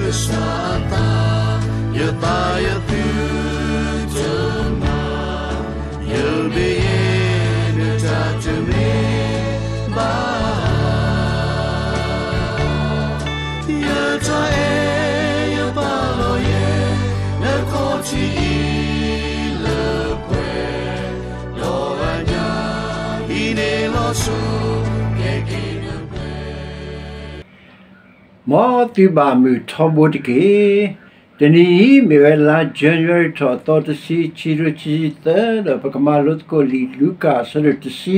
ကစၢ်အသး, ယသးယသုတမၤ, ယဘ့ယနတၢ်တမ့ၢ်ဘၣ် ယတၢ်အဲၣ်ယပာ်လီၤယဲ နခီၣ်ထံးအံၤလၢပှဲၤ, ဒီးအညၣ်ဟံးန့ၢ်လီၤဆူ ကဲက့ၤနပှဲၤ မ်သုဘၣ်မုာ်ထီဘိတက့ၢ်. တနံၤအံၤ မ့ၢ်ဝဲလါ January ထီၣ်အသီတဆံ, ခံကထိခံဆံသၢ, ဒီးပကမၤလိသကိးလံာ်လူၤကၣ် အဆၢဒိၣ်တဆံ,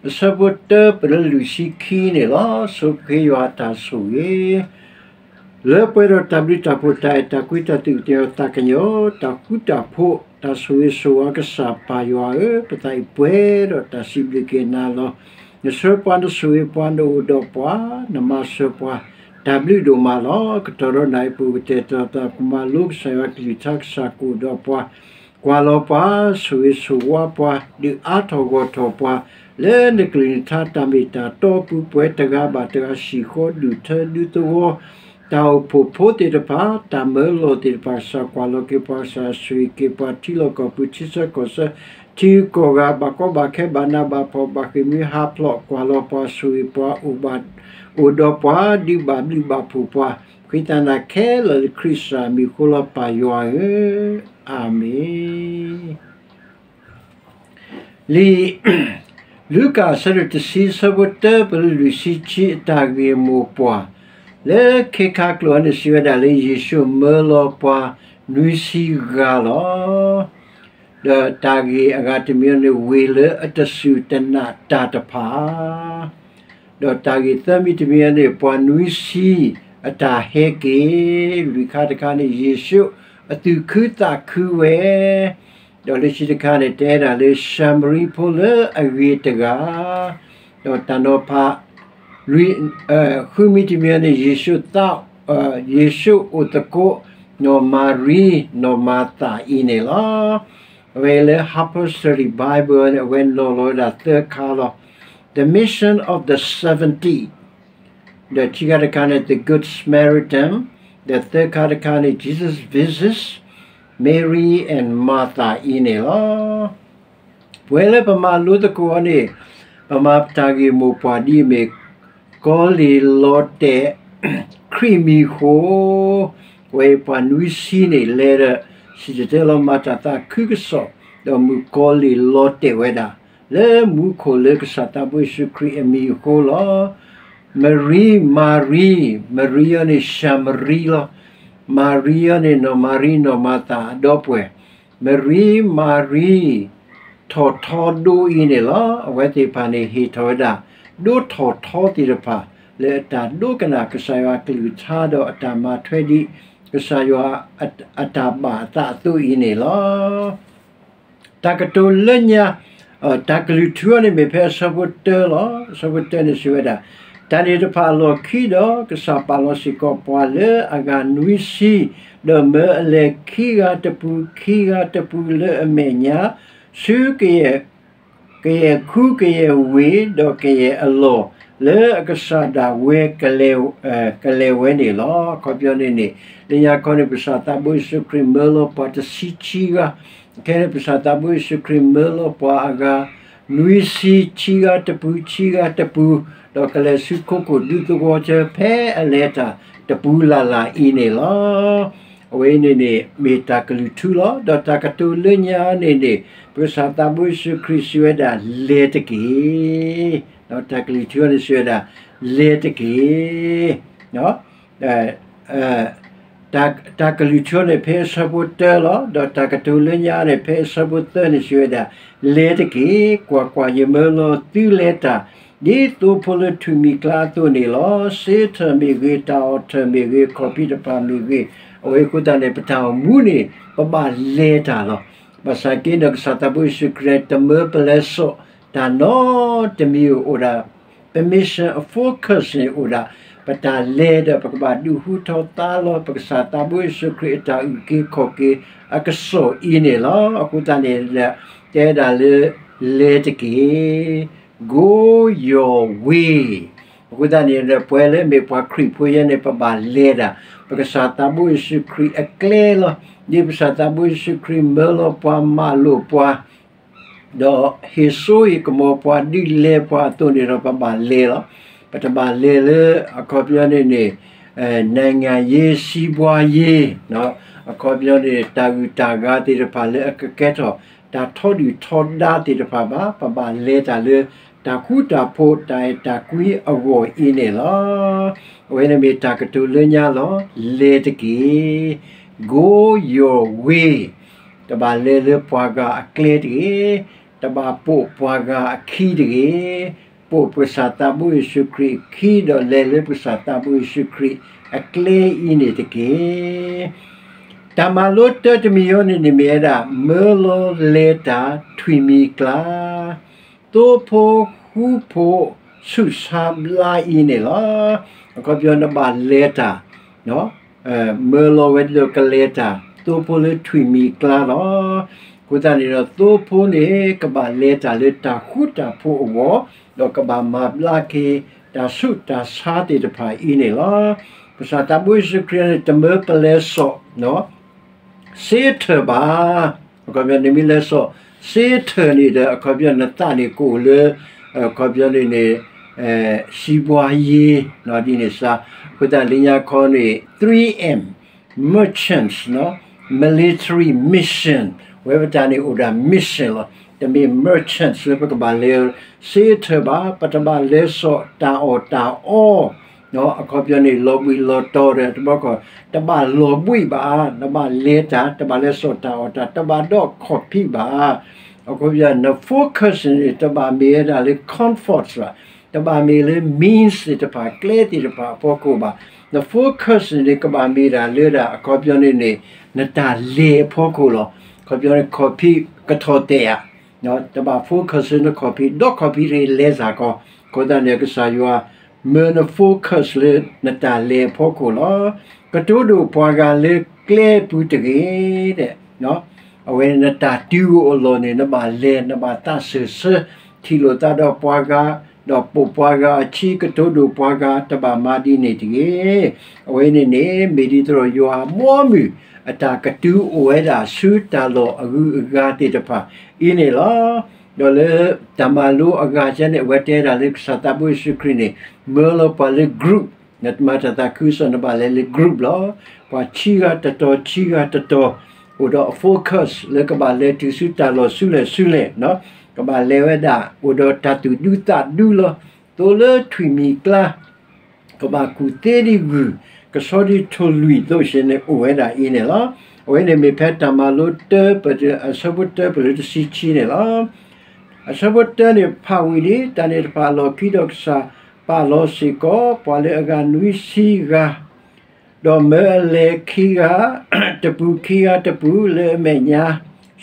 အဆၢဖိတၢ ပတုၤလၢလွံၢ်ဆံခံန့ၣ်လီၤ. ဆိပဃ့ယွၤအတၢ်ဆိၣ်ဂ့ၤ လၢပှဲၤဒီးတၢ်ဘျုးတၢ်ဖှိၣ်, တၢ်အဲၣ်တၢ်ကွံ, တၢ်သူၣ်ကညီၤသးကညီၤ, တၢ်ဃူတၢ်ဖိး, တၢ်ဆိၣ်ဂ့ၤဆိၣ်ဝါ, ကစၢ်ပၢ်ယွၤဧၢ, ပသးအံၤပှဲၤဒီးတၢ်စံးဘျုးက့ၤနၤလီၤ. နဆှၢပှၤ, နဆိၣ်ဂ့ၤပှၤ, နအိၣ်ဒီးပှၤ, နမၤစၢၤပှၤ, တၢ်ဘျုးဒိၣ်မးလီၤ. ကတီၢ်ဒီးနၢ်အံၤ ပအိၣ်ကတဲာ်ကတီၤသး, ပမၤလိကစၢ်ယွၤအကလုၢ်ကထါ, ကစၢ်ကအိၣ်ဒီးပှၤ, ကွၢ်လီၤပှၤ, ဆိၣ်ဂ့ၤဆိၣ်ဝါပှၤ, ဒုးအါထီၣ်ဂီၢ်ထီၣ်ပှၤ လၢနကလုၢ်နကထါ တၢ်မ့ၢ်တၢ်တီအပူၤ, ပှၤတဂၤဘၣ်တဂၤ စံၣ်ဃီဒုၣ်ထၢဒုးသဝီ, တၢ်အိၣ်ဖှိၣ်ဖိသ့ၣ်တဖၣ်, တၢ်မၢလီၤသ့ၣ်တဖၣ်, ကစၢ်ကွၢ်လီၤက့ၤပှၤ, ကစၢ်ဆိၣ်ဂ့ၤက့ၤပှၤ, ထံလီၢ်ကီၢ်ပူၤ, ထံဆၢကီၢ်ဆၢ, ထံဂုၤကီၢ်ဂၤ, ဘၣ်ကီဘၣ်ခဲ, ဘၣ်နးဘၣ်ဖှီၣ်, ဘၣ်ဃ့ၢ်မှံဟးဖျိး, ကွၢ်လီၤပှၤ, ဆိၣ်ဂ့ၤပှၤ, အိၣ်ဘၣ်, အိၣ်ဒီးပှၤ, ဒုးဘၣ်ဘျုးဘၣ်ဖှိၣ်ပှၤ, ဃ့သးနၤခဲလၢာ်လၢခရံာ်ကစၢ်အမံၤအဃိလီၤ, ပၢ်ယွၤဧၢ, အၤမ့ၣ်. လံာ်လူၤကၣ် အဆၢဒိၣ်တဆံ, အဆၢဖိတၢ ပတုၤလၢလွံၢ်ဆံခံ, အတၢ်ဂ့ၢ်မိၢ်ပှၢ် လၢခဲခါကျိာ်န့ၣ် စံးဝဲဒၣ်လၢ ယ့ၣ်ၡူးမၢလီၤပှၤနွံဆံဂၤလီၤ. ဒီးတၢ်ဂ့ၢ်အဂၤတမံၤန့ၣ် ဝ့ၢ်လၢအတစူၢ်တနာ်တၢ်တဖၣ် ဒီးတၢ်ဂ့ၢ်သၢမံၤတမံၤန့ၣ် ပှၤနွံဆံအတၢ်ဟဲက့ၤ, လွံၢ်ခါတခါန့ၣ် ယ့ၣ်ၡူးအသူၣ်ခုသးခုဝဲ, ဒီးလၢခံတခါန့ၣ် တဲဒၣ်လၢၡၤမရံဖိလၢအဂ့ၤတဂၤ, ဒီးတၢ်နီၤဖး လွံၢ်, ဃုမံၤတမံၤန့ၣ် ယ့ၣ်ၡူးသး, ယ့ၣ်ၡူးအိၣ်သကိး နီၢ်မၤရံ နီၢ်မၤသၤအံၤန့ၣ်လီၤ. အဝဲလၢ Harper's Study Bible န့ၣ် အဝဲနီၤလီၤဝဲဒၣ်သၢခါလီၤ. The Mission of the Seventy, ဒီးခံခါတခါန့ၣ် The Good Samaritan, ဒီးသၢခါတခါန့ၣ် Jesus visits Mary and Martha အံၤန့ၣ်လီၤ. ပဝဲလၢပမၤလိသကိးအီၤန့ၣ် ပမၤတၢ်ဂ့ၢ်မိၢ်ပှၢ်ဒ်အမ့ၢ် ကီလ့ၤလီၤတဲာ်ခရံာ်မံၤအဃိ, အဝဲပှၤနွံဆံန့ၣ် လဲၤဒီးစံၣ်တဲၤတဲလီၤ မၤတၢ်သးခုကစီၣ်, ဒီးမုၣ်ကီလ့ၤလီၤတဲာ်ဝဲဒၣ် လၢမူခိၣ်လၢကစၢ်သးဘိယ့ၣ်ၡူးခရံာ်အမံၤအဃိလီၤ. မရံ, မၤရံ, မရံအီၤန့ၣ်ၡၤမရံလီၤ. မၤရံအီၤန့ၣ် နီၢ်မၤရံ နီၢ်မၤသၤအဒီပုၢ်ဝဲၢ်, မရံ, မၤရံ ထီၣ်ထီဒိအံၤန့ၣ်လီၤ. အဝဲသ့ၣ်တဖၣ်န့ၣ် ဟ့ၣ်ထီၣ်ဝဲဒၣ် ဒိထီၣ်ထီသ့ၣ်တဖၣ် လၢအတၢ်ဒိကနၣ်ကစၢ်ယွၤအကလုၢ်ကထါ ဒီးအတၢ်မၤထွဲဒ်ကစၢ်ယွၤအတၢ်ဘၣ်အသးအသိးအံၤန့ၣ်လီၤ. တၢ်ကတိၤလၢညါ, တၢ်ကလုၢ်ထူအီၤန့ၣ်မ့ၢ်ဖဲအဆၢဖိတၢလီၤ. အဆၢဖိတၢန့ၣ်စံးဝဲဒၣ်, တၢ်န့ၣ်တဖၣ်အလီၢ်ခံဒီး ကစၢ်ပာ်လီၤစ့ၢ်ကီးပှၤလၢအဂၤနွံဆံ, ဒီးမၢအလဲၤခံဂၤတပူၤ ခံဂၤတပူၤလၢအမဲာ်ညါ, ဆူကယဲၢ် ကယဲၢ်ခူကယဲၢ်ဝ့ၢ် ဒီးကယဲၢ်အလီၢ် လၢအကစၢ်ဒၣ်ဝဲ ကလဲၤဝဲန့ၣ်လီၤ. အခီပညီန့ၣ်န့ၣ် လၢညါခီန့ၣ် ပကစၢ်သးဘိယ့ၣ်ၡူးခရံာ်မၢလီၤပှၤတဆံခံဂၤ, ခဲအံၤန့ၣ် ပကစၢ်သးဘိယ့ၣ်ၡူးခရံာ်မၢလီၤပှၤအဂၤ နွံဆံ ဆံဂၤတပူၤ ဆံဂၤတပူၤ, ဒီးကလဲၤဆူခိခိၣ်ဒူသဝီကၢ ဖဲအလဲၤတၢ်တပူၤလၢ်လၢ်အံၤန့ၣ်လီၤ. အဝဲအံၤန့ၣ်န့ၣ် မ့ၢ်တၢ်ကလုၢ်ထူလီၤ. ဒီးတၢ်ကတိၤလၢညါန့ၣ်န့ၣ် ပကစၢ်သးဘိယ့ၣ်ၡူးခရံာ်စံးဝဲဒၣ် လဲၤတက့ၢ်. တၢ်ကလုၢ်ထူန့ၣ်စံးဝဲဒၣ် လဲၤတက့ၢ်. တၢ်ကလုၢ်ထူန့ၣ် ဖဲအဆၢဖိတၢလီၤ. ဒီးတၢ်ကတိၤလၢညါန့ၣ် ဖဲအဆၢဖိသၢန့ၣ်စံးဝဲဒၣ်, လဲၤတက့ၢ်. ကွၢ်ကွၢ်, ယမၢလီၤသုလဲၤတၢ် ဒ်သိဖိလၢထူၣ်မံၤကျါအသိးန့ၣ်လီၤ. စ့ထၢၣ်မ့ၢ်ဂ့ၤ, တၢ်အီၣ်ထၢၣ်မ့ၢ်ဂ့ၤ, ခီၣ်ဖံးတဖၣ်မ့ၢ်ဂ့ၤ, အဝဲအဃိသတးန့ၣ် ပတၢ်အိၣ်မူန့ၣ် ပဘၣ်လဲၤတၢ်လီၤ. ဘၣ်ဆၣ်က့ဒီး ကစၢ်သးဘိယ့ၣ်ၡူးခရံာ် တမၢပလဲၤစိာ်တၢ်နီတမံၤဧိၤ, အိၣ်ဒၣ် ပ mission focus န့ၣ်အိၣ်ဒၣ် ပတၢ်လဲၤဒီး ပကဘၣ်ဒုးဟူထီၣ်သါလီၤ ပကစၢ်သးဘိယ့ၣ်ၡူးခရံာ်အတၢ်အုၣ်က့ၤခီၣ်က့ၤအကစီၣ်အံၤန့ၣ်လီၤ. အဃိသတးန့ၣ် တဲဒၣ်လၢ လဲၤတက့ၢ်. Go your way. အဃိသတးန့ၣ်ဒီး ပဝဲလၢအမ့ၢ်ပှၤခရံာ်ဖိယဲန့ၣ် ပဘၣ်လဲၤတၢ် ပကစၢ်သးဘိယ့ၣ်ၡူးခရံာ်အကျဲလီၤ. ဒ်ပကစၢ်သးဘိယ့ၣ်ၡူးခရံာ်မၢလီၤပှၤမၤလိာ်ပှၤ ဒီးဟ့ၣ်စိဟ့ၣ်ကမီၤပှၤဒုးလဲၤပှၤအသိးန့ၣ်ဒီး ပဘၣ်လဲၤလီၤ. ပတဘၣ်လဲၤလၢအခီပညီန့ၣ်န့ၣ် နိုင်ငံရေး စီးပွားရေး အခီပညီန့ၣ် တၢ်ဂုၤတၢ်ဂၤသ့ၣ်တဖၣ်လၢအကကဲထီၣ် တၢ်ထီဒုၣ်ထီဒါသ့ၣ်တဖၣ်ဘၣ်. ပဘၣ်လဲၤတၢ်လၢတၢ်ဃူတၢ်ဖိး တၢ်အဲၣ်တၢ်ကွံအဂီၢ်အံၤန့ၣ်လီၤ. အဝဲန့ၣ်မ့ၢ်တၢ်ကတိၤလၢညါလီၤ. လဲၤတက့ၢ်. Go your way. တဘၣ်လဲၤလၢပှၤဂၤအကျဲတဂ့ၤ. တဘၣ်ပိာ်ပှၤဂၤအခံတဂ့ၤ. ပိာ်ပကစၢ်သးဘိယ့ၣ်ၡူးခရံာ်အခံ ဒီးလဲၤလၢပကစၢ်သးဘိယ့ၣ်ၡူးခရံာ်အကျဲအံၤန့ၣ်တက့ၢ်. တၢ်မၤလိတၢတမံၤအံၤန့ၣ်န့ၣ်မ့ၢ်ဝဲဒၣ် မၢလီၤလဲၤတၢ်ထွံၣ်မံၤကျါ သိဖိဃူဖိဆူၣ်ဆါဘျါအံၤန့ၣ်လီၤ. အခီပညီနဘၣ်လဲၤတၢ် မၢလီၤဝဲဒၣ်ကလဲၤတၢ် သိဖိလၢထွံၣ်မံၤကျါလီၤ. အဃိသတးန့ၣ်ဒီး သိဖိန့ၣ် ကဘၣ်လဲၤတၢ်လၢတၢ်ဃူတၢ်ဖိးအဂီၢ်, ဒီးကဘၣ်မၤဘျါက့ၤ တၢ်ဆူးတၢ်ဆါသ့ၣ်တဖၣ်အံၤန့ၣ်လီၤ. ကစၢ်သးဘိယ့ၣ်ၡူးခရံာ်န့ၣ် တမၢပလဲၤစိာ် စ့ထၢၣ်ဘၣ်. အခီပညီနမ့ၢ်လဲၤစိာ်စ့ထၢၣ်န့ၣ်ဒီး အခီပညီနသးန့ၣ်ကအိၣ်လၢ အခီပညီန့ၣ်န့ၣ် စီးပွားရေး ဒ်န့ၣ်စါ, အဃိသတးလၢညါခီန့ၣ် three M, merchants, military, mission, ဝဲပတၢ်န့ၣ်အိၣ်ဒၣ် mission လီၤ. တမ့ၢ် merchants လၢပကဘၣ်လဲၤစ့ထၢၣ်ဘၣ်, ပတဘၣ်လဲၤစိာ်တၢ်အီၣ်တၢ်အီ အခီပညီန့ၣ် လီၤဘှံးလီၤတီၤဒီး တဘျီခီ တဘၣ်လီၤဘှံးဘၣ်, တဘၣ်လဲၤတၢ်, တဘၣ်လဲၤစိာ်တၢ်အီၣ်တၢ်, တဘၣ်ဒီးခီၣ်ဖံးဘၣ်. အခီပညီ န focus န့ၣ် တဘၣ်မ့ၢ်ဝဲဒၣ်လၢ comfort ဘၣ်, တဘၣ်မ့ၢ်လၢ means သ့ၣ်တဖၣ် ကျဲသ့ၣ်တဖၣ်အဖီခိၣ်ဘၣ်. န focus န့ၣ် ကဘၣ်မ့ၢ်ဒၣ်လၢဒၣ် အခီပညီန့ၣ်န့ၣ် နတၢ်လဲၤအဖီခိၣ်လီၤ. အခီပညီန့ၣ် ခီၣ်ဖံးကထီၣ်တဲာ်ဧါ, တဘၣ် focus လၢနခီၣ်ဖံး, ဒီးခီၣ်ဖံးတဂ့ၤ လဲၤစ့ၢ်ကီး. အဃိသတးန့ၣ် ကစၢ်ယွၤ မၢန focus လၢနတၢ်လဲၤအဖီခိၣ်လီၤ. ကတိၤဒိၣ်ပှၤဂၤလၢကျဲအပူၤတဂ့ၤ, အဝဲနတၢ်တုၤအိၣ်အလီၢ်န့ၣ် နဘၣ်လဲၤ နဘၣ်သးစၢၢ်ဆၢ ထံၣ်လိာ်သးဒီးပှၤဂၤ, ဒီးပိာ်ပှၤဂၤအခံ ကတိၤဒိၣ်ပှၤဂၤ တဘၣ်မၤဒ်န့ၣ်တဂ့ၤ. အဝဲန့ၣ်န့ၣ် မ့ၢ်ဒ်သိးဒီးယွၤအဘီအမုၢ် အတၢ်ကတုၤအိၣ်ဝဲဒၣ်ဆူတၢ်လီၢ်အဂုၤအဂၤသ့ၣ်တဖၣ်အံၤန့ၣ်လီၤ. ဒီးလၢတၢ်မၤလိအဂၤကဲန့ၣ် အဝဲတဲဒၣ်လၢကစၢ်သးဘိယ့ၣ်ၡူးခရံာ်န့ၣ် မၢလီၤပှၤလၢ group, နမၤတၢ်သးခုကစီၣ် နဘၣ်လဲၤလၢ group လီၤ. ပှၤဆံဂၤတတီၤ ဆံဂၤတတီၤ အိၣ်ဒီးအ focus လၢကဘၣ်လဲၤတုၤဆူတၢ်လီၢ်ဆူလဲၣ်ဆူလဲၣ်, ကဘၣ်လဲၤဝဲဒၣ် အိၣ်ဒီးတၢ်သူၣ်ဒူသးဒူလီၤ. သိလၢထွံၣ်မံၤကျါ ကဘၣ်ကူၣ်သ့ဒ်ဂုၢ်, ကဆီဒ်ထိၣ်လွံၢ်အသိးစ့ၢ်န့ၣ် အိၣ်ဝဲဒၣ်အံၤန့ၣ်လီၤ. အဝဲန့ၣ်မ့ၢ်ဖဲတၢ်မၤလိတၢ အဆၢဖိတၢပၢၢ်လၢတဆံခံန့ၣ်လီၤ. အဆၢဖိတၢန့ၣ် ဖးဝံၤလံ, တၢ်န့ၣ်တဖၣ်အလီၢ်ခံဒီးကစၢ်ပာ်လီၤစ့ၢ်ကီး ပှၤလၢအဂၤနွံဆံဂၤ ဒီးမၢအလဲၤခံဂၤတပူၤ ခံဂၤတပူၤ လၢအမဲာ်ညါ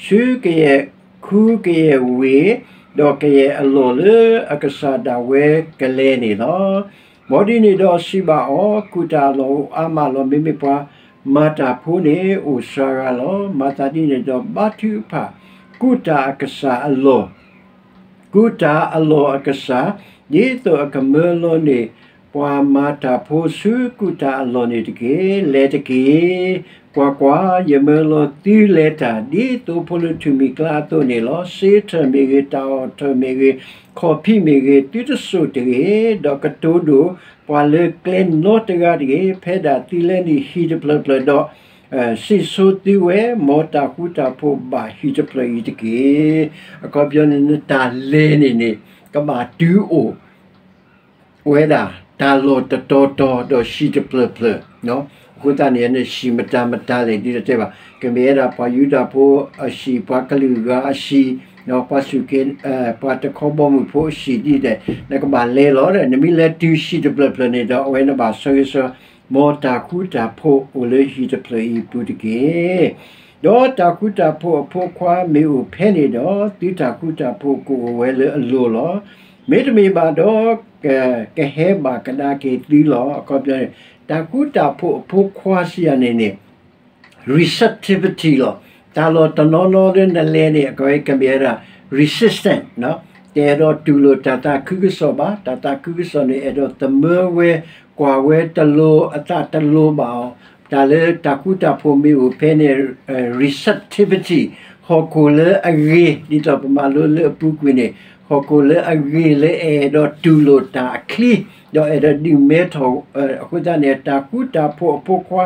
ဆူကယဲၢ်ခူကယဲၢ်ဝ့ၢ်, ဒီးကယဲၢ်အလီၢ်လၢအကစၢ်ဒၣ်ဝဲကလဲၤန့ၣ်လီၤ. မ်ဒ်န့ၣ်ဒီးစံးဘၣ်အီၤ, ကူၣ်တၢ်အလီၢ်အိၣ်အါမးလီၤ. မ့မ့ၢ်ပှၤမၤတၢ်ဖိန့ၣ် အိၣ်စှၤဂၤလီၤ. မၤသးဒ်န့ၣ်ဒီးဘါထုကဖၣ် ကူၣ်တၢ်အကစၢ်အလီၢ် ကူၣ်တၢ်အလီၢ်အကစၢ်, ဒ်သိးအကမၢလီၤန့ၢ် ပှၤမၤတၢ်ဖိဆူကူၣ်တၢ်အလီၢ်န့ၣ်တက့ၢ်. လဲၤတက့ၢ်. ကွၢ်ကွၢ်, ယမၢလီၤသုလဲၤတၢ် ဒ်သိဖိလၢထွံၣ်မံၤကျါအသိးန့ၣ်လီၤ. စ့ထၢၣ်မ့ၢ်ဂ့ၤ, တၢ်အီၣ်ထၢၣ်မ့ၢ်ဂ့ၤ, ခီၣ်ဖံးမ့ၢ်ဂ့ၤ, သုတစိာ်တဂ့ၤ, ဒီးကတိၤဒိၣ်ပှၤလၢကျဲနီတဂၤတဂ့ၤ. ဖဲဒၣ်သုလဲၤနုာ်ဟံၣ်တဖျၢၣ်ဖျၢၣ်ဒီး စံၣ်စိၤသုဝဲ, မ်တၢ်ဃူတၢ်ဖိးဘၣ်ဟံၣ်တဖျၢၣ်အံၤတက့ၢ်. အခီပညီန့ၣ် နတၢ်လဲၤန့ၣ်န့ၣ် ကဘၣ်တုၤအိၣ်ဝဲဒၣ် တၢ်လီၢ်တတီၤတီၤဒီးဟံၣ်တဖျၢၣ်ဖျၢၣ်. အဃိသတးန့ၣ် နဟံၣ်မတၤမတၤလဲၣ် ဒ်တတဲဘၣ်, ကမ့ၢ်ဝဲဒၣ်ပှၤယူဒၤဖိအဟံၣ်, ပှၤကလုာ်ဂၤအဟံၣ်, ပှၤစူၢ်က့ၤ, ပှၤတခီဘီမုၢ်ဖိအဟံၣ်ဒ်လဲၣ်, နကဘၣ်လဲၤလီၤဒီး နမ့ၢ်လဲၤတုၤဟံၣ်တဖျၢၣ်ဖျၢၣ်န့ၣ်ဒီး အဝဲနဘၣ်ဆၢဂ့ၤဆၢ မ်တၢ်ဃူတၢ်ဖိးအိၣ်လၢဟံၣ်တဖျၢၣ်အံၤအပူၤတက့ၢ်. ဒီးတၢ်ဃူတၢ်ဖိးအဖိခွါမ့ၢ်အိၣ်ဖဲန့ၣ်ဒီး သုတၢ်ဃူတၢ်ဖိးကအိၣ်ဝဲလၢအလိၤလီၤ. မ့တမ့ၢ်ဘၣ်ဒီး ကဟဲဘၣ်ကဒါက့ၤသုလီၤ. အခီပညီန့ၣ် တၢ်ဃူတၢ်ဖိးအဖိခွါစံးယၤန့ၣ်န့ၣ် receptivity လီၤ. တၢ်လီၢ်တနီၤနီၤလၢနလဲၤန့ၣ် အကဝဲကမ့ၢ်ဝဲဒၣ် resistant, တအဲၣ်ဒိးတူၢ်လိာ်တၢ်သးခုကစီၣ်ဘၣ်. တၢ်သးခုကစီၣ်န့ၣ် အဲၣ်ဒိးသမၢဝဲ ကွၢ်ဝဲတလိၤအသးတလိၤဘၣ်အီၤ, တၢ်လၢတၢ်ဃူတၢ်ဖိးမ့ၢ်အိၣ်ဖဲန့ၣ် receptivity ဟီၣ်ခိၣ်လၢအဂ့ၤ ဒ်သိးပမၤလိလၢအပူၤကွံာ်န့ၣ် ဟီၣ်ခိၣ်လၢအဂ့ၤလၢအအဲၣ်ဒိးတူၢ်လိာ်တၢ်အချံ ဒီးအဲၣ်ဒိးဒုးမဲထီၣ် အဃိသတးန့ၣ် တၢ်ဃူတၢ်ဖိးအဖိခွါ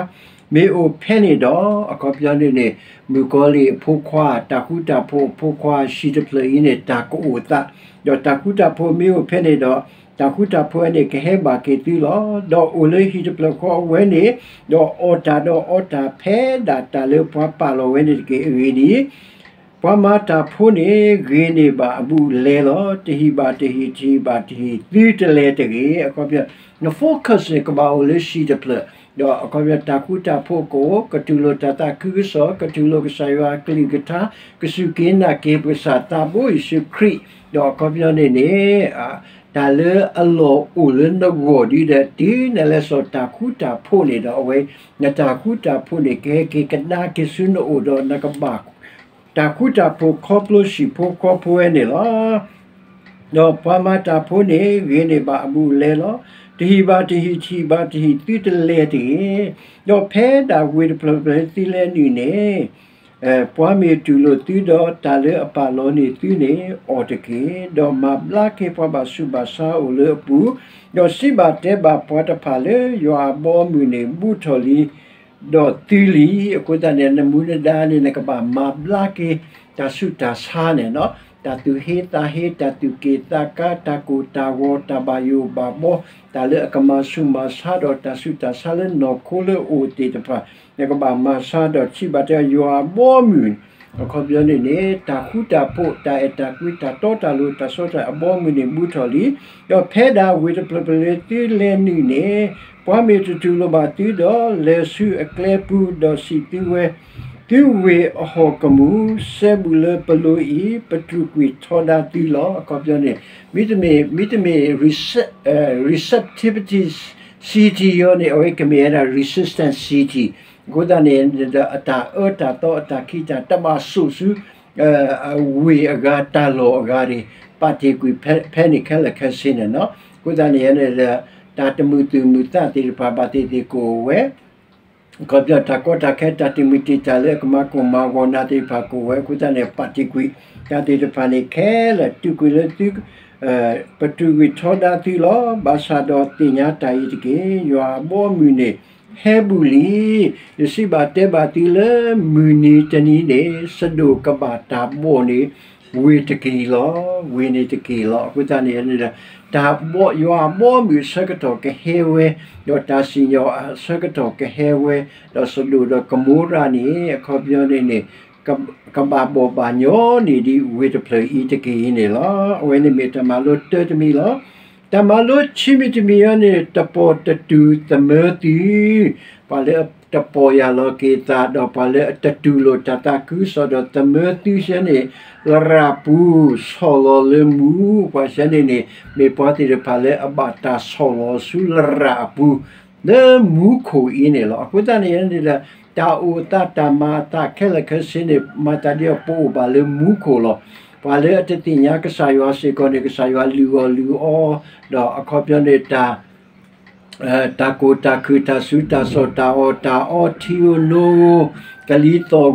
မ့ၢ်အိၣ်ဖဲန့ၣ်ဒီး အခီပညီန့ၣ်န့ၣ် မုၣ်ကီၤလံၢ်အဖိခွါ တၢ်ဃူတၢ်ဖိးအဖိခွါ ဟံၣ်တဖျၢၣ်အံၤန့ၣ် တၢ်ကအိၣ်သး, ဒီးတၢ်ဃူတၢ်ဖိးမ့ၢ်အိၣ်ဖဲန့ၣ်ဒီး တၢ်ဃူတၢ်ဖိးန့ၣ် ကဟဲဘၣ်က့ၤသုလီၤ. ဒီးအိၣ်လၢဟံၣ်တဖျၢၣ်ဃီအဝဲန့ၣ် ဒီးအီၣ်တၢ်ဒီးအီတၢ်ဖဲဒၣ်တၢ်လၢပှၤပာ်လီၤဝဲန့ၣ်တက့ၢ်. အဂ့ၢ်ဒ်အံၤ ပှၤမၤတၢ်ဖိန့ၣ် ဂ့ၤန့ၢ်ဘၣ်အဘူးအလဲလီၤ. တဟံၣ်ဘၣ်တဟံၣ်, တဟံၣ်ဘၣ်တဟံၣ်, သုတလဲၤတဂ့ၤ. အခီပညီ နfocusန့ၣ် ကဘၣ်အိၣ်လၢဟံၣ်တဖျၢၣ်, ဒီးအခီပညီတၢ်ဃူတၢ်ဖိးကအိၣ်, ကတူၢ်လိာ်တၢ်သးခုကစီၣ်, ကတူၢ်လိာ်ကစၢ်ယွၤအကလုၢ်ကထါ, ကစူၢ်က့ၤနာ်က့ၤပကစၢ်သးဘိယ့ၣ်ၡူးခရံာ်, ဒီးအခီပညီန့ၣ်န့ၣ် တၢ်လၢအလီၢ်အိၣ်လၢနဂီၢ်ဒ်ဒီး တုၤနလဲၤစိာ်တၢ်ဃူတၢ်ဖိးန့ၣ်ဒီး အဝဲ နတၢ်ဃူတၢ်ဖိးန့ၣ် ကဟဲက့ၤကဒါက့ၤဆူနအိၣ်ဒီး နကဘၣ် တၢ်ဃူတၢ်ဖိးခီဖျိဟံၣ်ဖိဃီဖိဝဲန့ၣ်လီၤ. ဒီးပှၤမၤတၢ်ဖိန့ၣ် ဂ့ၤန့ၢ်ဘၣ်အဘူးအလဲလီၤ. တဟံၣ်ဘၣ်တဟံၣ်, တဟံၣ်ဘၣ်တဟံၣ်, သုတလဲၤတဂ့ၤ. ဒီးဖဲဒၣ်ဝ့ၢ်တဖျၢၣ်ဖျၢၣ်သုလဲၤနုာ်န့ၣ် ပှၤမ့ၢ်တူၢ်လိာ်သုဒီးတၢ်လၢအပာ်လီၤန့ၢ်သုန့ၣ် အီၣ်တက့ၢ်. ဒီးမၤဘျါက့ၤပှၤဘၣ်ဆူးဘၣ်ဆါအိၣ်လၢအပူၤ, ဒီးစံးဘၣ်တဲဘၣ်ပှၤတဖၣ်လၢ ယွၤအဘီအမုၢ်န့ၣ် ဘူးထီၣ်လံ ဒီးသုလံ. အဃိသတးန့ၣ် နမူနဒါန့ၣ် နကဘၣ်မၤဘျါက့ၤ တၢ်ဆူးတၢ်ဆါန့ၣ်, တၢ်သူၣ်ဟ့သးဟ့, တၢ်သူၣ်က့ၣ်သးကါ, တၢ်ကိၢ်တၢ်ဂီၤ, တၢ်ဘၣ်ယိၣ်ဘၣ်ဘီ, တၢ်လၢအကမၤဆူးမၤဆါဒီးတၢ်ဆူးတၢ်ဆါလၢနီၢ်ခိလၢအအိၣ်သ့ၣ်တဖၣ် နကဘၣ်မၤဆါဒီးထံၣ်ဘၣ်တဲယွၤအဘီအမုၢ် အခီပညီန့ၣ်န့ၣ် တၢ်ဃူတၢ်ဖိး, တၢ်အဲၣ်တၢ်ကွံ, တၢ်တီတၢ်လိၤ, တၢ်ဆီတလဲအဘီအမုၢ်န့ၣ် ဘူးထီၣ်လံ. ဒီးဖဲဒၣ်ဝ့ၢ်တဖျၢၣ်ဖျၢၣ်လၢသုလဲၤနုာ်န့ၣ်, ပှၤမ့ၢ်တတူၢ်လိာ်ဘၣ်သုဒီး လဲၤဆူအကျဲပူၤ, ဒီးစံးသုဝဲ, သုဝ့ၢ်အဟီၣ်ကမူၣ်, စဲဘူးလၢပလိၤအံၤ, ပတြူာ်ကွံာ်ထီဒါသုလီၤ. အခီပညီန့ၣ် မ့တမ့ၢ်, မ့တမ့ၢ် receptivity city အံၤန့ၣ် အဝဲကမ့ၢ်ဝဲဒၣ် resistant city အဃိသတးန့ၣ် အတၢ်အၢတၢ်သီအတၢ်ခံးတၢ်တဘၣ်ဆိးဆူ ဝ့ၢ်အဂၤတၢ်လီၢ်အဂၤန့ၣ် ပာ်တ့ၢ်ကွံာ်ဖဲန့ၣ်ခဲလၢာ်ခဲဆ့န့ၣ်လီၤ. အဃိသတးန့ၣ် တၢ်တမုာ်သူၣ်မုာ်သးသ့ၣ်တဖၣ် ဘၣ်သ့ၣ်သ့ၣ်ကအိၣ်ဝဲ အခီပညီတၢ်ကီတၢ်ခဲ တၢ်တံာ်မုၢ်တံာ်တာ်လၢအကမၤကိၢ်မၤဂီၤနၤသ့ၣ်တဖၣ်ကအိၣ်ဝဲ အဃိသတးန့ၣ် ပာ်တ့ၢ်ကွံာ် တၢ်သ့ၣ်တဖၣ်န့ၣ်ခဲလၢာ် တုၤကွံာ်လၢသု ပတြူာ်ကွံာ်ထီဒါသုလီၤ. ဘၣ်ဆၣ်ဒီးသ့ၣ်ညါတၢ်အံၤတက့ၢ်. ယွၤအဘီအမုၢ်န့ၣ် ဟဲဘူးလံ. ယစံးဘၣ်တဲဘၣ်သုလၢ မုၢ်နံၤတနံၤန့ၣ် စဒိၣ်ကဘၣ်တၢ်ဘီၣ်န့ၣ် ဝ့ၢ်တက့ၢ်လီၤ. ဝ့ၢ်န့ၣ်တက့ၢ်လီၤ. အဃိသတးန့ၣ် တၢ်ဘီၣ် ယွၤအဘီအမုၢ်အဆၢကတီၢ်ကဟဲဝဲ, ဒီးတၢ်စံၣ်ညီၣ်အဆၢကတီၢ်ကဟဲဝဲ, ဒီးစဒိၣ်ဒီးကမိရၤန့ၣ် အခီပညီန့ၣ်န့ၣ် ကဘၣ်ဘီၣ်ဘၣ်ညီန့ၢ်ဒံးဝ့ၢ်တဖျၢၣ်အံၤတက့ၢ်အံၤန့ၣ်လီၤ. အဝဲန့ၣ်မ့ၢ်တၢ်မၤလိတၢတမံၤလီၤ. တၢ်မၤလိခံမံၤတမံၤအံၤန့ၣ် တပီၢ်တတူၢ်သမၢသု, ပှၤလၢအတပီၢ်ယၢ်လီၤက့ၤသး ဒီးပှၤလၢအတတူၢ်လိာ်တၢ်သးခုကစီၣ်ဒီးသမၢသုစဲန့ၣ် လရၣ်ပူၤ ဆီၣ်လီၤလၢမူ, ပှၤစဲန့ၣ်န့ၣ် မ့ၢ်ပှၤသ့ၣ်တဖၣ်လၢအဘၣ်တၢ်ဆီၣ်လီၤဆူလရၣ်အပူၤ လၢမူခိၣ်အံၤန့ၣ်လီၤ. အဃိသတးန့ၣ်န့ၣ်ဒီး တၢ်အိၣ်သးတၢ်မၤအသးခဲလၢာ်ခဲဆ့န့ၣ် မၤသးဒ်အပအိၣ်ဘၣ်လၢမူခိၣ်လီၤ. ပှၤလၢအတသ့ၣ်ညါကစၢ်ယွၤစ့ၢ်ကီးန့ၣ် ကစၢ်ယွၤလုၢ်အီၣ်လုၢ်အီ, ဒီးအခီပညီန့ၣ် တၢ် တၢ်ကိၢ်တၢ်ခုၣ် တၢ်ဆူးတၢ်ဆါ တၢ်အီၣ်တၢ်အီ ထံဧိၤနိဧိၤ ကလံၤသီၣ်ဂီၤ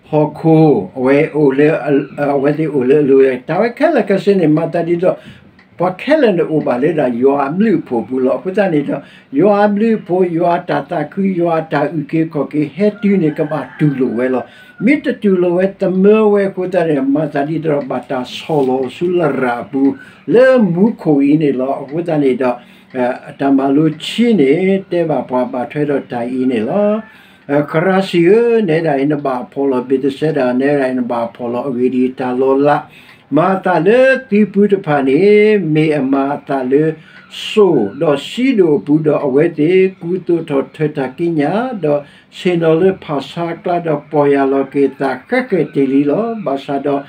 ဟီၣ်ခိၣ် အဝဲအိၣ်လၢ အဝဲသ့ၣ်အိၣ်လၢအလိၤ, တၢ်ဝဲခဲလၢာ်ခဲဆ့န့ၣ် မၤသးဒ်သိး ပှၤခဲလၢာ်န့ၣ်အိၣ်ဘၣ်လၢဒၣ်ယွၤအဘျုးအဖှိၣ်အပူၤလီၤ. အဃိသတးန့ၣ်ဒီး ယွၤအဘျုးအဖှိၣ် ယွၤအတၢ်သးခု ယွၤအတၢ်အုၣ်က့ၤခီၣ်က့ၤ ဟဲတုၤန့ၣ် ကဘၣ်တူၢ်လိာ်ဝဲလီၤ. မ့ၢ်တတူၢ်လိာ်ဝဲ သမၢဝဲအဃိသတးန့ၣ် မၤသးဒ်သိးဒီးဘၣ်တၢ်ဆီၣ်လီၤဆူလရၣ်အပူၤ လၢမူခိၣ်အံၤန့ၣ်လီၤ. အဃိသတးန့ၣ်ဒီး တၢ်မၤလိခံန့ၣ် တဲဘၣ်ပှၤဘၣ်ထွဲဒီးတၢ်အံၤန့ၣ်လီၤ. ခရၣ်စံၣ်ဧၢ, နဲဒၣ်အံၤနဘၣ်အဖှီၣ်လီၤ. ဘ့းသစဲဒၤ နဲဒၣ်အံၤနဘၣ်အဖှီၣ်လီၤ. အဂ့ၢ်ဒ်အံၤ, တၢ်လီၤလး မၤအသးလၢသံပူၤတဖၣ်န့ၣ် မ့ၢ်အမၤအသးလၢ စိၣ်ဒီးစံဒိၣ်အပူၤ, ဒီးအဝဲသ့ၣ်ကူသိးထီၣ်ထၢတၢ်ကံးညာ်, ဒီးဆ့ၣ်နီၤလၢဖၣ်ဆါအကျါ, ဒီးပီၢ်ယၢ်လီၤက့ၤသးဃဲးဃဲးတ့ၢ်လံလီၤ. ဘၣ်ဆၣ်ဒီး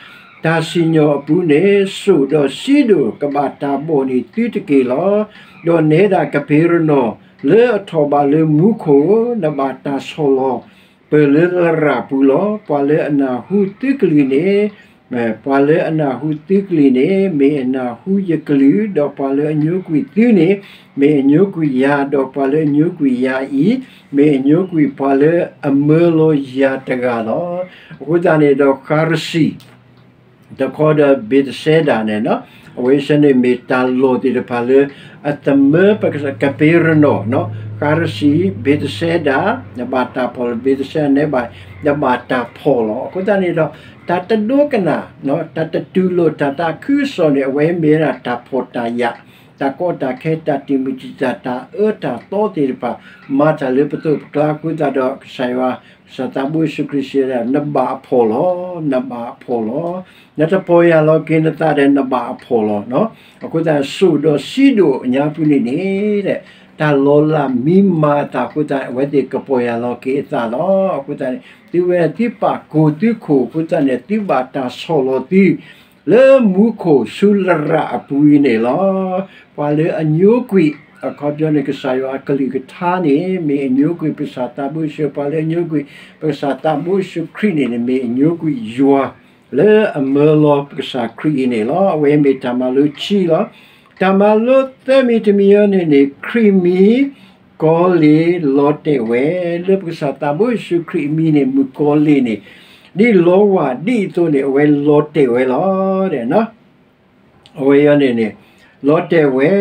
တၢ်စံၣ်ညီၣ်အပူၤန့ၣ် စိၣ်ဒီးစံဒိၣ်ကဘၣ်တၢ်ဘီၣ်န့ၢ်သုတက့ၢ်လီၤ. ဒီးနဲဒၣ်ကဖ့ရနီၣ် လၢအထီၣ်ဘၣ်လၢမူခိၣ်ဧၢ, နဘၣ်တၢ်ဆီၣ်လီၤ ပၢၢ်လၢလရၣ်ပူၤလီၤ. ပှၤလၢအနၢ်ဟူသုကလုၢ်န့ၣ် ပှၤလၢအနၢ်ဟူသုကလုၢ်န့ၣ် မ့ၢ်အနၢ်ဟူယကလုၢ်, ဒီးပှၤလၢအညိကွံာ်သုန့ၣ် မ့ၢ်အညိကွံာ်ယၤ, ဒီးပှၤလၢအညိကွံာ်ယၤအံၤ မ့ၢ်အညိကွံာ်ပှၤလၢအမၢလီၤယၤတဂၤလီၤ. အဃိသတးန့ၣ်ဒီး ဃၤရစံၣ် တခီဒီးဘ့းသစဲဒၤန့ၣ်, အဝဲဆၢန့ၣ်မ့ၢ်တၢ်လီၢ်သ့ၣ်တဖၣ်လၢ အသမၢပကပ့ရနီၣ်, ဃၤရစံၣ် ဘ့းသစဲဒၤ နဘၣ်တၢ်ဖီၣ်လီၤ, ဘ့းသစဲဒၤန့ၣ်ဘၣ် နဘၣ်တၢ်ဖီၣ်လီၤ. အဃိသတးန့ၣ်ဒီး တၢ်တဒိကနၣ်, တၢ်တတူၢ်လိာ်တၢ်သးခုကစီၣ်န့ၣ် အဝဲမ့ၢ်ဝဲဒၣ်တၢ်ဖီၣ်တၢ်ယာ်, တၢ်ကီတၢ်ခဲ တၢ်တံာ်မုၢ်တံာ်တာ် တၢ်အၢတၢ်သီသ့ၣ်တဖၣ် မၤတၢ်လၢပသိးပကျါအဃိသတးဒီး ကစၢ်ယွၤ ကစၢ်သးဘိယ့ၣ်ၡူးခရံာ်စံးဝဲဒၣ် နဘၣ်အဖီၣ်လီၤ, နဘၣ်အဖီၣ်လီၤ. နတဖီၣ်ယာ်လီၤက့ၤနသးဒီး နဘၣ်အဖီၣ်လီၤ. အဃိသတး စိၣ်ဒီးစံဒိၣ်ညါပူၤန့ၣ်န့ၣ် တၢ်လီၤလးမံမၤအသးအဃိသတး အဝဲသ့ၣ်ကဖီၣ်ယာ်လီၤက့ၤအသးလီၤ. အဃိသတးန့ၣ် သုဝဲသုပာ်ကိၢ်သုခိၣ်အဃိသတးန့ၣ် သုဘၣ်တၢ်ဆီၣ်လီၤသု လၢမူခိၣ်ဆူလရာ်အပူၤအံၤန့ၣ်လီၤ. ပှၤလၢအညိကွံာ် အခီပညီန့ၣ် ကစၢ်ယွၤအကလုၢ်ကထါန့ၣ် မ့ၢ်အညိကွံာ်ပကစၢ်သးဘိယ့ၣ်ၡူး, ပှၤလၢအညိကွံာ် ပကစၢ်သးဘိယ့ၣ်ၡူးခရံာ်န့ၣ်န့ၣ် မ့ၢ်အညိကွံာ်ယွၤ လၢအမၢလီၤပကစၢ်ခရံာ်အံၤန့ၣ်လီၤ. အဝဲမ့ၢ်တၢ်မၤလိခံလီၤ. တၢ်မၤလိသၢမံၤတမံၤအံၤန့ၣ်န့ၣ် ခရံာ်မံၤ ကီလ့ၤလီၤတဲာ်ဝဲ, လၢပကစၢ်သးဘိယ့ၣ်ၡူးခရံာ်အမံၤန့ၣ် မုၣ်ကီလ့ၤန့ၣ် ဒ်လီၤဝၢ်ဒ်အသိးန့ၣ် အဝဲလီၤတဲာ်ဝဲလီၤ. အဝဲအံၤန့ၣ်န့ၣ် လီၤတဲာ်ဝဲ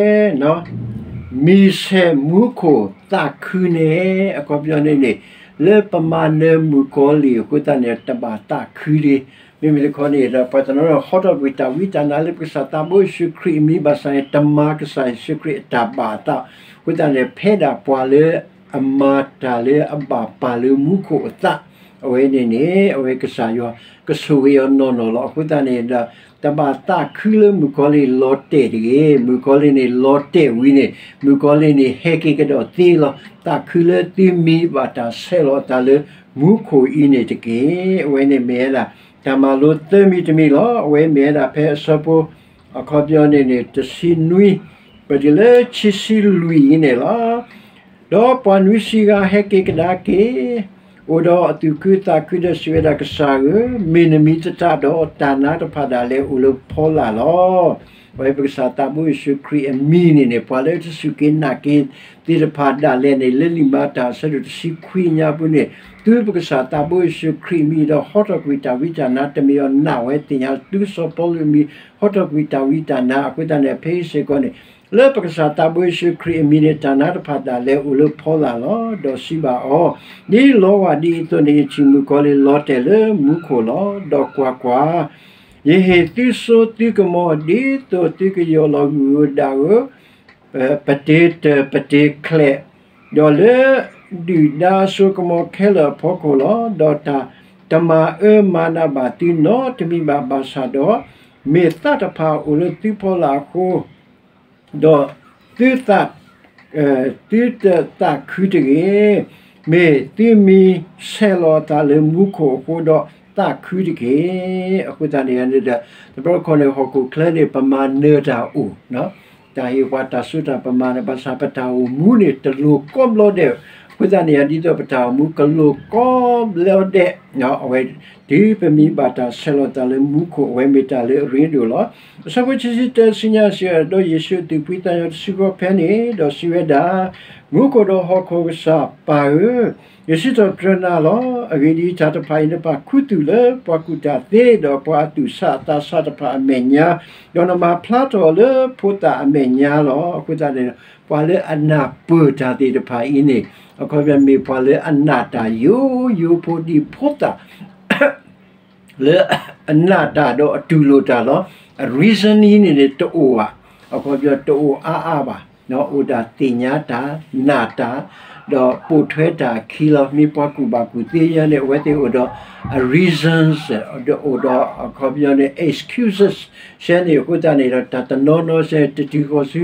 မံၤဆဲးမူခိၣ်သးခုန့ၣ် အခီပညီန့ၣ်န့ၣ် လၢပမၤနၢၤမုၣ်ကီလ့ၤအဃိသတးန့ၣ် တဘၣ်သးခုလံ. မ့မ့ၢ်တခီန့ၣ်ဒီး ပှၤတနီၤနီၤဟီထီၣ်ကွံာ်တၢ်ဝံတၢ်နါလၢပကစၢ်သးဘိယ့ၣ်ၡူးခရံာ်အမံၤဘၣ်ဆၣ်န့ၣ် တမၤကစၢ်ယ့ၣ်ၡူးခရံာ်အတၢ်ဘၣ်အသးအဃိသတးန့ၣ် ဖဲဒၣ်ပှၤလၢအမၤတၢ်လၢအဘၣ်ပာ်လၢမူခိၣ်အသး အဝဲန့ၣ်န့ၣ် အဝဲကစၢ်ယွၤကဆိၣ်ဂ့ၤအီၤနီၢ်နီၢ်လီၤ. အဃိသတးန့ၣ်ဒီး တဘၣ်သးခုလၢမုၣ်ကီလ့ၤလီၤတဲာ်တဂ့ၤ. မုၣ်ကီလ့ၤန့ၣ်လီၤတဲာ်ဝံၤန့ၣ် မုၣ်ကီလ့ၤန့ၣ်ဟဲက့ၤကဒီးသ့လီၤ. သးခုလၢသုမံၤဘၣ်တၢ်ဆဲးလီၤအသးလၢမူခိၣ်အံၤန့ၣ်တက့ၢ်. အဝဲန့ၣ်မ့ၢ်ဝဲဒၣ် တၢ်မၤလိသၢမံၤတမံၤလီၤ. အဝဲမ့ၢ်ဝဲဒၣ်ဖဲအဆၢဖိ အခီပညီန့ၣ်န့ၣ် တဆံနွံ ပတုၤလၢခံဆံလွံၢ်အံၤန့ၣ်လီၤ. ဒီးပှၤနွံဆံဂၤဟဲက့ၤကဒါက့ၤ အိၣ်ဒီးအသူၣ်ခုသးခုဒီးစံးဝဲဒၣ်, ကစၢ်ဧၢ, မ့ၢ်နမံၤသတးဒီး တၢ်နါတဖၣ်ဒၣ်လဲာ်အိၣ်လၢဖီလာ်လီၤ. အဝဲပကစၢ်သးဘိယ့ၣ်ၡူးခရံာ်အမံၤန့ၣ်န့ၣ် ပှၤလၢတစူၢ်က့ၤနာ်က့ၤသ့ၣ်တဖၣ်ဒၣ်လဲာ်န့ၣ် လၢလံာ်မၤတၢ်အဆၢဒိၣ်တဆံခွံညါပူၤန့ၣ် သုပကစၢ်သးဘိယ့ၣ်ၡူးခရံာ်အမံၤဒီးဟီထီၣ်ကွံာ်တၢ်ဝံတၢ်နါ တမ့ၢ်အီၤနာ်ဝဲသ့ၣ်ညါ သုစီၤပီလူးအမံၤ ဟီထီၣ်ကွံာ်တၢ်ဝံတၢ်နါအဃိသတးန့ၣ် ဖဲအံၤစ့ၢ်ကီးန့ၣ် လၢပကစၢ်သးဘိယ့ၣ်ၡူးခရံာ်အမံၤန့ၣ် တၢ်နါတဖၣ်ဒၣ်လဲာ်အိၣ်လၢဖီလာ်လီၤ. ဒီးစံးဘၣ်အီၤ, ဒ်လီၤဝၢ်ဒ်အံၤအသိးန့ၣ် ယထံၣ်မုၣ်ကီၤလံၢ်လီၤတဲာ်လၢမူခိၣ်လီၤ. ဒီးကွၢ်ကွၢ်, ယဟ့ၣ်သုစိသုကမီၤ ဒ်သိးသုကယီၢ်လီၤဂုၢ်ဧိၤဒၣ်ဧိၤ ပတ့ၤတၢၢ်ပတ့ၤချဲး, ဒီးလၢဒုၣ်ဒါအစိကမီၤခဲလၢာ်အဖီခိၣ်လီၤ. ဒီးတၢ်တမၤအၢမၤနးဘၣ်သုနီတမံၤဘၣ် ဘၣ်ဆၣ်ဒီး မ့ၢ်သးတဖၣ်အိၣ်လၢသုဖီလာ်အဃိ ဒီးသုသး သုတသးခုတဂ့ၤ. မ့ၢ်သုမံၤဆဲးလီၤအသးလၢမူခိၣ်အဃိဒီးသးခုတက့ၢ်. အဃိသတးန့ၣ်ဒီး တဘျီတခီၣ်န့ၣ် ဟီၣ်ခိၣ်ချၢန့ၣ် ပမၤနၢၤတၢ်အိၣ် တၢ်ဟ့ၣ်ပှၤတၢ်စိတၢ်ကမီၤန့ၣ် ဘၣ်ဆၣ်ပတၢ်အိၣ်မူန့ၣ် တလိၤကိးဘျီဒဲး. အဃိသတးန့ၣ် ဒ်သိးပတၢ်အိၣ်မူကလိၤကိးဘျီဒဲး အဝဲ တုၤပမံၤဘၣ်တၢ်ဆဲးလီၤသးလၢမူခိၣ် အဝဲမ့ၢ်တၢ်လၢအရ့ဒိၣ်လီၤ. အဆၢဖိခံဆံတၢ စံညါစံး ဒီးယ့ၣ်ၡူးအသုးဖှံသးညီတစုဃီဖဲန့ၣ် ဒီးစံးဝဲဒၣ်, မူခိၣ်ဒီးဟီၣ်ခိၣ်ကစၢ်ပၢ်ဧၢ, ယစံးထီၣ်ပတြၢၤနၤလီၤ. အဂ့ၢ်ဒ်အံၤ, တၢ်တဖၣ်အံၤ နဘၣ်ခူသူၣ်လၢပှၤကူၣ်တၢ်သ့ ဒီးပှၤအသူၣ်ဆးအသးဆးတဖၣ်အမဲာ်ညါ, ဒီးနမၤဖျါထီၣ်အီၤလၢဖိသၣ်အမဲာ်ညါလီၤ. အဃိသတးန့ၣ် ပှၤလၢအနၢ်ပၢၢ်တၢ်သ့ၣ်တဖၣ်အံၤန့ၣ် အခီပညီမ့ၢ်ပှၤလၢအနာ်တၢ်ယိယိဖိဒ်ဖိသၣ် လၢအနာ်တၢ်ဒီးအတူၢ်လိာ်တၢ်လီၤ. အ reasoning န့ၣ်န့ၣ် တအိၣ်ဘၣ်. အခီပညီတအိၣ်အါအါဘၣ်. အိၣ်ဒၣ်သ့ၣ်ညါတၢ်, နာ်တၢ်, ဒီးပိာ်ထွဲတၢ်အခံလီၤ. မ့ၢ်ပှၤကူၣ်ဘၣ်ကူၣ်သ့ညါန့ၣ် အဝဲသ့ၣ်အိၣ်ဒီးအ reasons, ဒီးအိၣ်ဒီးအခီပညီန့ၣ် excuses ဆဲန့ၣ် အဃိသတးန့ၣ်ဒီး တၢ်တနီၤနီၤဆဲန့ၣ် တတုၤဃီၤဆူ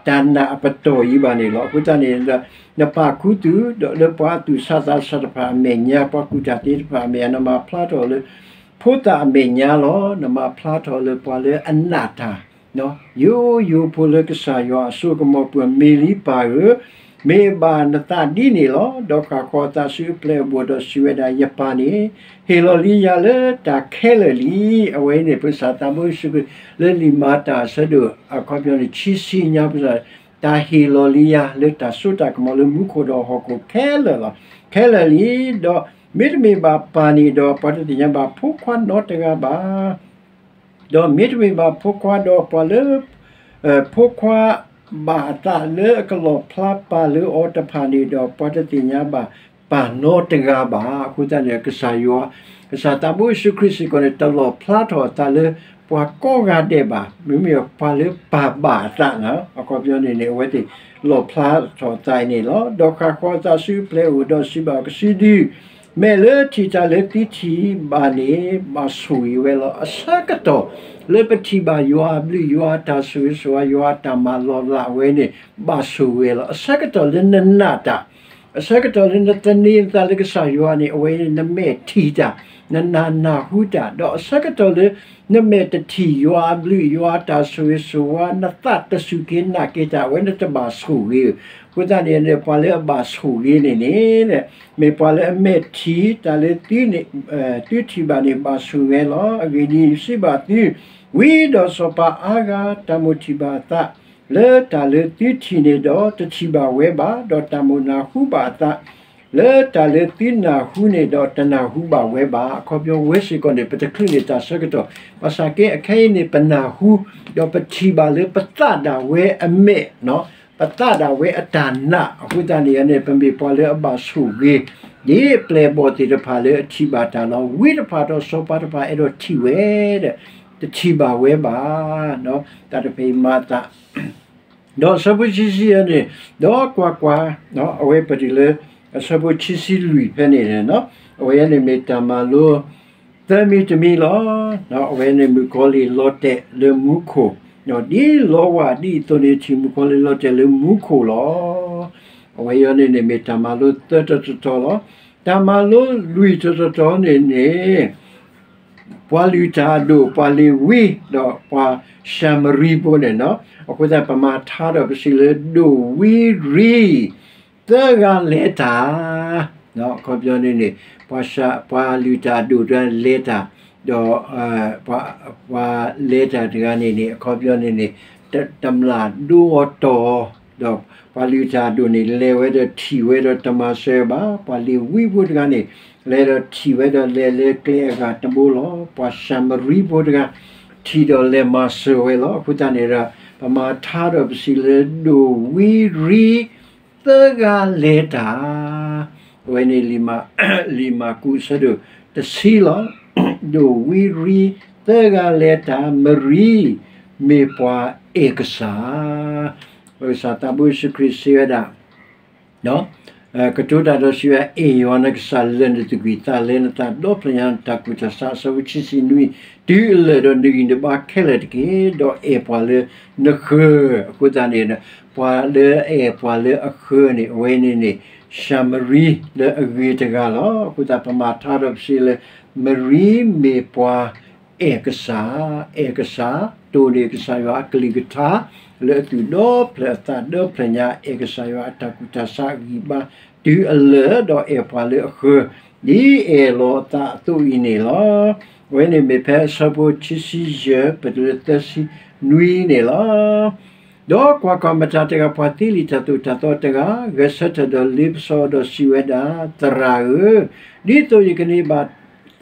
တၢ်နာ်အပတီၢ်အံၤဘၣ်န့ၣ်လီၤ. အဃိသတးန့ၣ်ဒီး နပာ်ခူသူၣ်ဒီးလၢပှၤအသူၣ်ဆးသးဆးတဖၣ်အမဲာ်ညါ, ပှၤကူၣ်တၢ်သ့တဖၣ်အမဲာ်ညါ, နမၤဖျါထီၣ်လၢ ဖိသၣ်အမဲာ်ညါလီၤ. နမၤဖျါထီၣ်လၢပှၤလၢအနာ်တၢ် ယိယိဖိလၢကစၢ်ယွၤအစိကမီၤပူၤ မ့ၢ်လံပၢ်ဧၢ, မ့ၢ်ဘၣ်နသးဒ်န့ၣ်လီၤ. ဒီးဃၣ်ဃီၤအသးဆူအပျဲၢ်အဘီၣ်ဒီးစံးဝဲဒၣ်, ယပၢ်န့ၣ် ဟ့ၣ်လီၤလံယၤလၢတၢ်ခဲလၢာ်လံ. အဝဲအံၤန့ၣ် ပကစၢ်သးဘိယ့ၣ်ၡူးခရံာ် လၢလံာ်မၤတၢ်အဆၢဒိၣ်အခီပညီန့ၣ် ခံဆံညါပူၤ တၢ်ဟ့ၣ်လီၤလံယၤလၢတၢ်စိတၢ်ကမီၤလၢမူခိၣ်ဒီးဟီၣ်ခိၣ်ခဲလၢာ်လီၤ. ခဲလၢာ်လံ. ဒီးမ့တမ့ၢ်ဘၣ်ပၢ်န့ၣ်ဒီး ပှၤတသ့ၣ်ညါဘၣ်ဖိခွါနီတဂၤဘၣ်. ဒီးမ့တမ့ၢ်ဘၣ်ဖိခွါဒီးပှၤလၢ ဖိခွါဘၣ်အသးလၢအကလီၣ်ဖျါပၢ်လၢအီၤတဖၣ်န့ၣ်ဒီး ပှၤတသ့ၣ်ညါဘၣ်ပၢ်နီတဂၤဘၣ်. အဃိသတးန့ၣ် ကစၢ်ယွၤ, ကစၢ်သးဘိယ့ၣ်ၡူးခရံာ်စ့ၢ်ကီးန့ၣ် တလီၣ်ဖျါထီၣ်အသးလၢပှၤကိးဂၤဒဲးဘၣ်. မ့မ့ၢ်ပှၤလၢပၢ်ဘၣ်အသးန့ၣ် အခီပညီန့ၣ်န့ၣ် အဝဲသ့ၣ်လီၣ်ဖျါထီၣ်အသးအံၤန့ၣ်လီၤ. ဒီးဃၣ်ဃီၤအသးဆူအပျဲၢ်အဘီၣ်ဒီးစံးဘၣ်အီၤ, ကစုဒု မဲာ်လၢထံၣ်တၢ်လၢသုထံၣ်ဘၣ်န့ၣ် ဘၣ်ဆိၣ်ဂ့ၤဝဲလီၤ. အဆၢကတီၢ်လၢပထံၣ်ဘၣ်ယွၤအဘျုး ယွၤအတၢ်ဆိၣ်ဂ့ၤဆိၣ်ဝါ ယွၤအတၢ်မၤလီၤလးဝဲန့ၣ် ဘၣ်ဆိၣ်ဂ့ၤလီၤ. အဆၢကတီၢ်လၢနနာ်တၢ်, အဆၢကတီၢ်လၢနသန့ၤနသးလၢကစၢ်ယွၤန့ၣ် အဝဲန့ၣ်နမဲာ်ထံၣ်တၢ်, နနာ်နၢ်ဟူတၢ်, ဒီးအဆၢကတီၢ်လၢ နမဲာ်တထံၣ်ယွၤအဘျုး ယွၤအတၢ်ဆိၣ်ဂ့ၤဆိၣ်ဝါ နသးတစူၢ်က့ၤနာ်က့ၤတၢ် အဝဲန့ၣ်တဘၣ်ဆိၣ်ဂ့ၤ. အဃိသတးန့ၣ်န့ၣ် ပှၤလၢအဘၣ်ဆိၣ်ဂ့ၤန့ၣ်န့ၣ် မ့ၢ်ပှၤလၢအမဲာ်ထံၣ်တၢ်လၢ သုထံၣ်ဘၣ်န့ၣ် ဘၣ်ဆိၣ်ဂ့ၤလီၤ. အဂ့ၢ်ဒ်အံၤ, ယစံးဘၣ်သု, ဝံဒီးစီၤပၤအါဂၤ တၢ်မိၣ်ထံၣ်ဘၣ်အသး လၢတၢ်လၢသုထံၣ်န့ၣ်ဒီး တထံၣ်ဘၣ်ဝဲဘၣ်, ဒီးတၢ်မိၣ်နၢ်ဟူဘၣ်အသး လၢတၢ်လၢသုနၢ်ဟူန့ၣ်ဒီး တနၢ်ဟူဘၣ်ဝဲဘၣ်. အခီပညီဝဲစ့ၢ်ကီးန့ၣ် ပတချုးန့ၢ်တၢ်ဆၢကတီၢ်, ဘၣ်ဆၣ်က့ အခဲအံၤန့ၣ် ပနၢ်ဟူ ဒီးပထံၣ်ဘၣ်လၢပသးဒၣ်ဝဲအမဲာ်, ပသးဒၣ်ဝဲအတၢ်နာ် အဃိသတးန့ၣ်န့ၣ် ပမ့ၢ်ပှၤလၢအဘၣ်ဆိၣ်ဂ့ၤ ဒ်ပျဲၢ်အဘီၣ်သ့ၣ်တဖၣ်လၢအထံၣ်ဘၣ်တၢ်လီၤ. ဝံတဖၣ်ဒီးစီၤပၤတဖၣ်အဲၣ်ဒိးထံၣ်ဝဲဒီး တထံၣ်ဘၣ်ဝဲဘၣ်. တၢ်တဖၣ်အံၤမၤအသး ဒီးအဆၢဖိခံဆံယဲၢ်န့ၣ်, ဒီးကွၢ်ကွၢ်, အဝဲပတုၤလၢ အဆၢဖိခံဆံလွံၢ်ဖဲန့ၣ်, အဝဲန့ၣ်မ့ၢ်တၢ်မၤလိ သၢမံၤတမံၤလီၤ. အဝဲန့ၣ်မုၣ်ကီၤလံၢ်လီၤတဲာ်လၢမူခိၣ်, ဒ်လီၤဝၢ်ဒ်အသိးန့ၣ် ထံၣ်မုၣ်ကီၤလံၢ်လီၤတဲာ်လၢမူခိၣ်လီၤ. အဝဲအံၤန့ၣ်န့ၣ်မ့ၢ်တၢ်မၤလိသၢတီၤတတီၤလီၤ. တၢ်မၤလိလွံၢ်တီၤတတီၤန့ၣ်န့ၣ် ပှၤလုၢ်တၢ်အဒိၣ်, ပှၤလ့ၤဝံ, ဒီးပှၤၡၤမရံဖိန့ၣ်လီၤ. အဃိသတး ပမၤထါဒီးပစံးလၢဒိၣ်ဝံရံ သၢဂၤလဲၤတၢ်, အခီပညီန့ၣ်န့ၣ် ပှၤလုၢ်တၢ်အဒိၣ်တဂၤလဲၤတၢ်, ဒီး ပှၤလဲၤတၢ်တဂၤန့ၣ်န့ၣ် အခီပညီန့ၣ်န့ၣ် တမျၢ်ဒိအီၤတီၢ်, ဒီးပှၤလုၢ်တၢ်အဒိၣ်န့ၣ် လဲၤဝဲဒီးထံၣ်ဝဲဒီးတမၤစၢၤဘၣ်. ပှၤလ့ၤဝံဖိတဂၤန့ၣ် လဲၤဒီးထံၣ်ဝဲဒီးလဲၤလၢကျဲအဂၤတဘိလီၤ. ပှၤၡၤမရံဖိတဂၤ ထံၣ်ဒီးလဲၤမၤစၢၤဝဲလီၤ. အဃိသတးန့ၣ်ဒီး ပမၤထါဒီးပစံးလၢဒိၣ်ဝံရံ သၢဂၤလဲၤတၢ်, အဝဲန့ၣ် လံာ်မၢ်ကူးအဆၢဒိၣ်တဆံလီၤ. ဒိၣ်ဝံရံ သၢဂၤလဲၤတၢ်, မရံ မ့ၢ်ပှၤအဲၣ်ကစၢ်. ပကစၢ်သးဘိယ့ၣ်ၡူးခရံာ်စံးဝဲဒၣ် ကတိၤတၢ်ဒီးစံးဝဲ, အဲၣ်ယွၤနကစၢ်လၢနသူၣ်ကံၢ်သးလဲ နသးဒီဖျၢၣ်ညါ နတၢ်ကူၣ်တၢ်ဆး အဆၢဖိခံဆံနွံ တုၤအလၢာ်ဒီးနဂံၢ်နဘါခဲလၢာ်တက့ၢ်. ဒီးအဲၣ်ပှၤလၢနဃၢၤ. အဃိသတးန့ၣ် ပှၤလၢအအဲၣ်ပှၤလၢအဃၢၤန့ၣ် အဝဲန့ၣ်န့ၣ် ၡၤမရံလၢအဂ့ၤတဂၤလီၤ. အဃိသတး ပမၤထါဒီးပစံးလၢ မရံမ့ၢ်ပှၤအဲၣ်ကစၢ်, အဲၣ်ကစၢ်, တိၢ်န့ၢ်ကစၢ်ယွၤအကလုၢ်ကထါ လၢအသူၣ်ဒီဖျၢၣ်အသးဒီဖျၢၣ်ညါ, အဲၣ်ကစၢ်ယွၤအတၢ်ကူၣ်တၢ်ဆးအဂံၢ်ဘါ တုၤအလၢာ် ဒီးအဲၣ်ပှၤလၢအဃၢၤ ဒ်အဲၣ်လီၤအသးအသိးအံၤန့ၣ်လီၤ. အဝဲန့ၣ်မ့ၢ်ဖဲအဆၢဖိခံဆံယဲၢ် ပတုၤလၢသၢဆံနွံန့ၣ်လီၤ. ဒီးကွၢ်ကွၢ်, မတၤတဂၤပှၤသံလံာ်တၢ်သိၣ်တၢ်သီတဂၤ ဂဲၤဆၢထၢၣ်ဒီးလ့ပစီအီၤဒီးစံးဝဲဒၣ်, သရၣ်ဧၢ, ဒ်သိးယကန့ၢ်ဘၣ်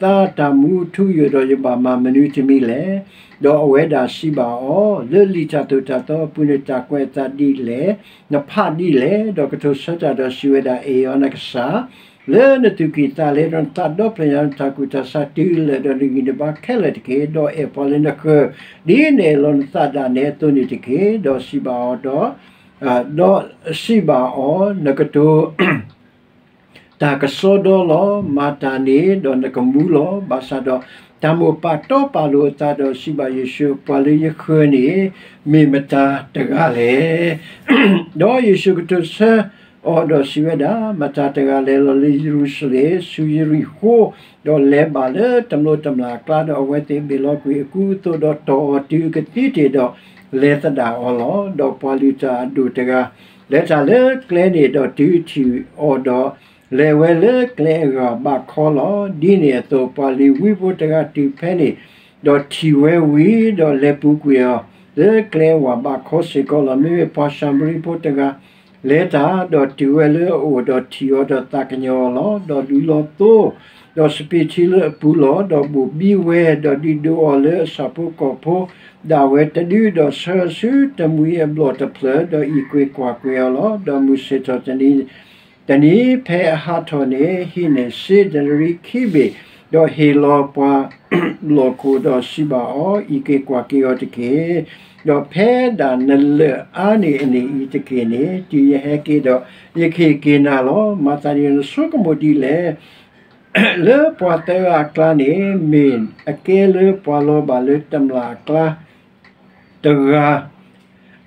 သါတၢ်မူအထူအယိာ်ဒီး ယဘၣ်မၤမနုၤတမံၤလဲၣ်. ဒီးအဝဲဒၣ်စံးဘၣ်အီၤ, လၢလံာ်တၢ်သိၣ်တၢ်သီအပူၤန့ၣ် တၢ်ကွဲးအသးဒ်လဲၣ်, နဖးဒ်လဲၣ်. ဒီးကတိၤဆၢတၢ်ဒီးစံးဝဲဒၣ်, အဲၣ်ယွၤနကစၢ် လၢနသူၣ်ကံၢ်သးလဲ ဒီးနသးဒီဖျၢၣ်ညါ နတၢ်ကူၣ်တၢ်ဆး တုၤအလၢာ်ဒီးနဂံၢ်နဘါခဲလၢာ်တက့ၢ်. ဒီးအဲၣ်ပှၤလၢနဃၢၤ ဒ်နအဲၣ်လီၤနသးဒၣ်နဲအသိးန့ၣ်တက့ၢ်. ဒီးစံးဘၣ်အီၤဒီး ဒီးစံးဘၣ်အီၤ, နကတိၤတၢ်ကစီဒီလီၤ. မၤတၢ်န့ၣ်ဒီးနကမူလီၤ. ဘၣ်ဆၣ်ဒီးတၢ်မိၣ်ပာ်တီပာ်လိၤအသးဒီးစံးဘၣ်ယ့ၣ်ၡူး, ပှၤလၢယဃၢၤန့ၣ် မ့ၢ်မတၤတဂၤလဲၣ်. ဒီးယ့ၣ်ၡူးကတိၤဆၢအီၤဒီးစံးဝဲဒၣ်, မတၤတဂၤလဲၤလီၤလၢယရူၤၡလ့ၣ် ဆူယရံၤဃိ, ဒီးလဲၤဘၣ်လၢတမျိးတမျာ်အကျါ, ဒီးအဝဲသ့ၣ်ဘ့ၣ်လီၤကွံာ်အကူအသိး, ဒီးတီၢ်အီၤတုၤအကသံတ့ၢ်, ဒီးလဲၤသဒၣ်အီၤလီၤ. ဒီးပှၤလုၢ်တၢ်အဒိၣ်တဂၤ လဲၤတၢ်လၢကျဲန့ၣ်ဒီးတုၤထံၣ်အီၤဒီး လဲၤဝဲလၢကျဲအဂၤဘးခီလီၤ. ဒ်န့ၣ်အသိး ပှၤလ့ၤဝံဖိတဂၤတုၤဖဲန့ၣ်, ဒီးထံၣ်ဝဲဝံၤဒီးလဲၤပူၤကွံာ်အီၤ လၢကျဲအဝၤဘးခီစ့ၢ်ကီးလီၤ. မ့မ့ၢ်ပှၤၡၤမရံဖိတဂၤ လဲၤတၢ်ဒီးတုၤဝဲလၢအအိၣ်ဒီးထံၣ်အီၤဒီးသးကညီၤအီၤလီၤ. ဒီးလူၤလီၤသိ ဒီးစပံးထံလၢအပူၤလီၤ. ဒီးဘိၣ်ဘံဝဲ, ဒီးဒုးဒိးအီၤလၢအဆၣ်ဖိကီၢ်ဖိဒၣ်ဝဲတဒု, ဒီးဆှၢဆူတမှံၤအဘျီၣ်တဖျၢၣ်, ဒီးအံးကွံာ်ကွၢ်ကွံာ်အီၤလီၤ. ဒီးမုၢ်ဆ့ၣ်ထီၣ်တနံၤ, တနံၤဖဲအဟးထီၣ်န့ၣ်, ဟံးန့ၢ်စ့ဒနရံခံဘ့ၣ်, ဒီးဟ့ၣ်လီၤပှၤလီၢ်ခိၣ်ဒီးစံးဘၣ်အီၤ, အံးက့ၤကွၢ်က့ၤအီၤတက့ၢ်. ဒီးဖဲဒၣ်နလၢၢ်အါန့ၢ်အန့ၣ်အံၤတက့ၢ်န့ၣ်, တုၤယဟဲက့ၤဒီး ယကဟ့ၣ်က့ၤနၤလီၤ. မၤသးဒ်န့ၣ် နဆိကမိၣ်ဒ်လဲၣ်. လၢပှၤသၢဂၤအကျါန့ၣ် မ့ၢ်အကဲလၢပှၤလီၤဘၣ်လၢတမျာ်အကျါတဂၤ,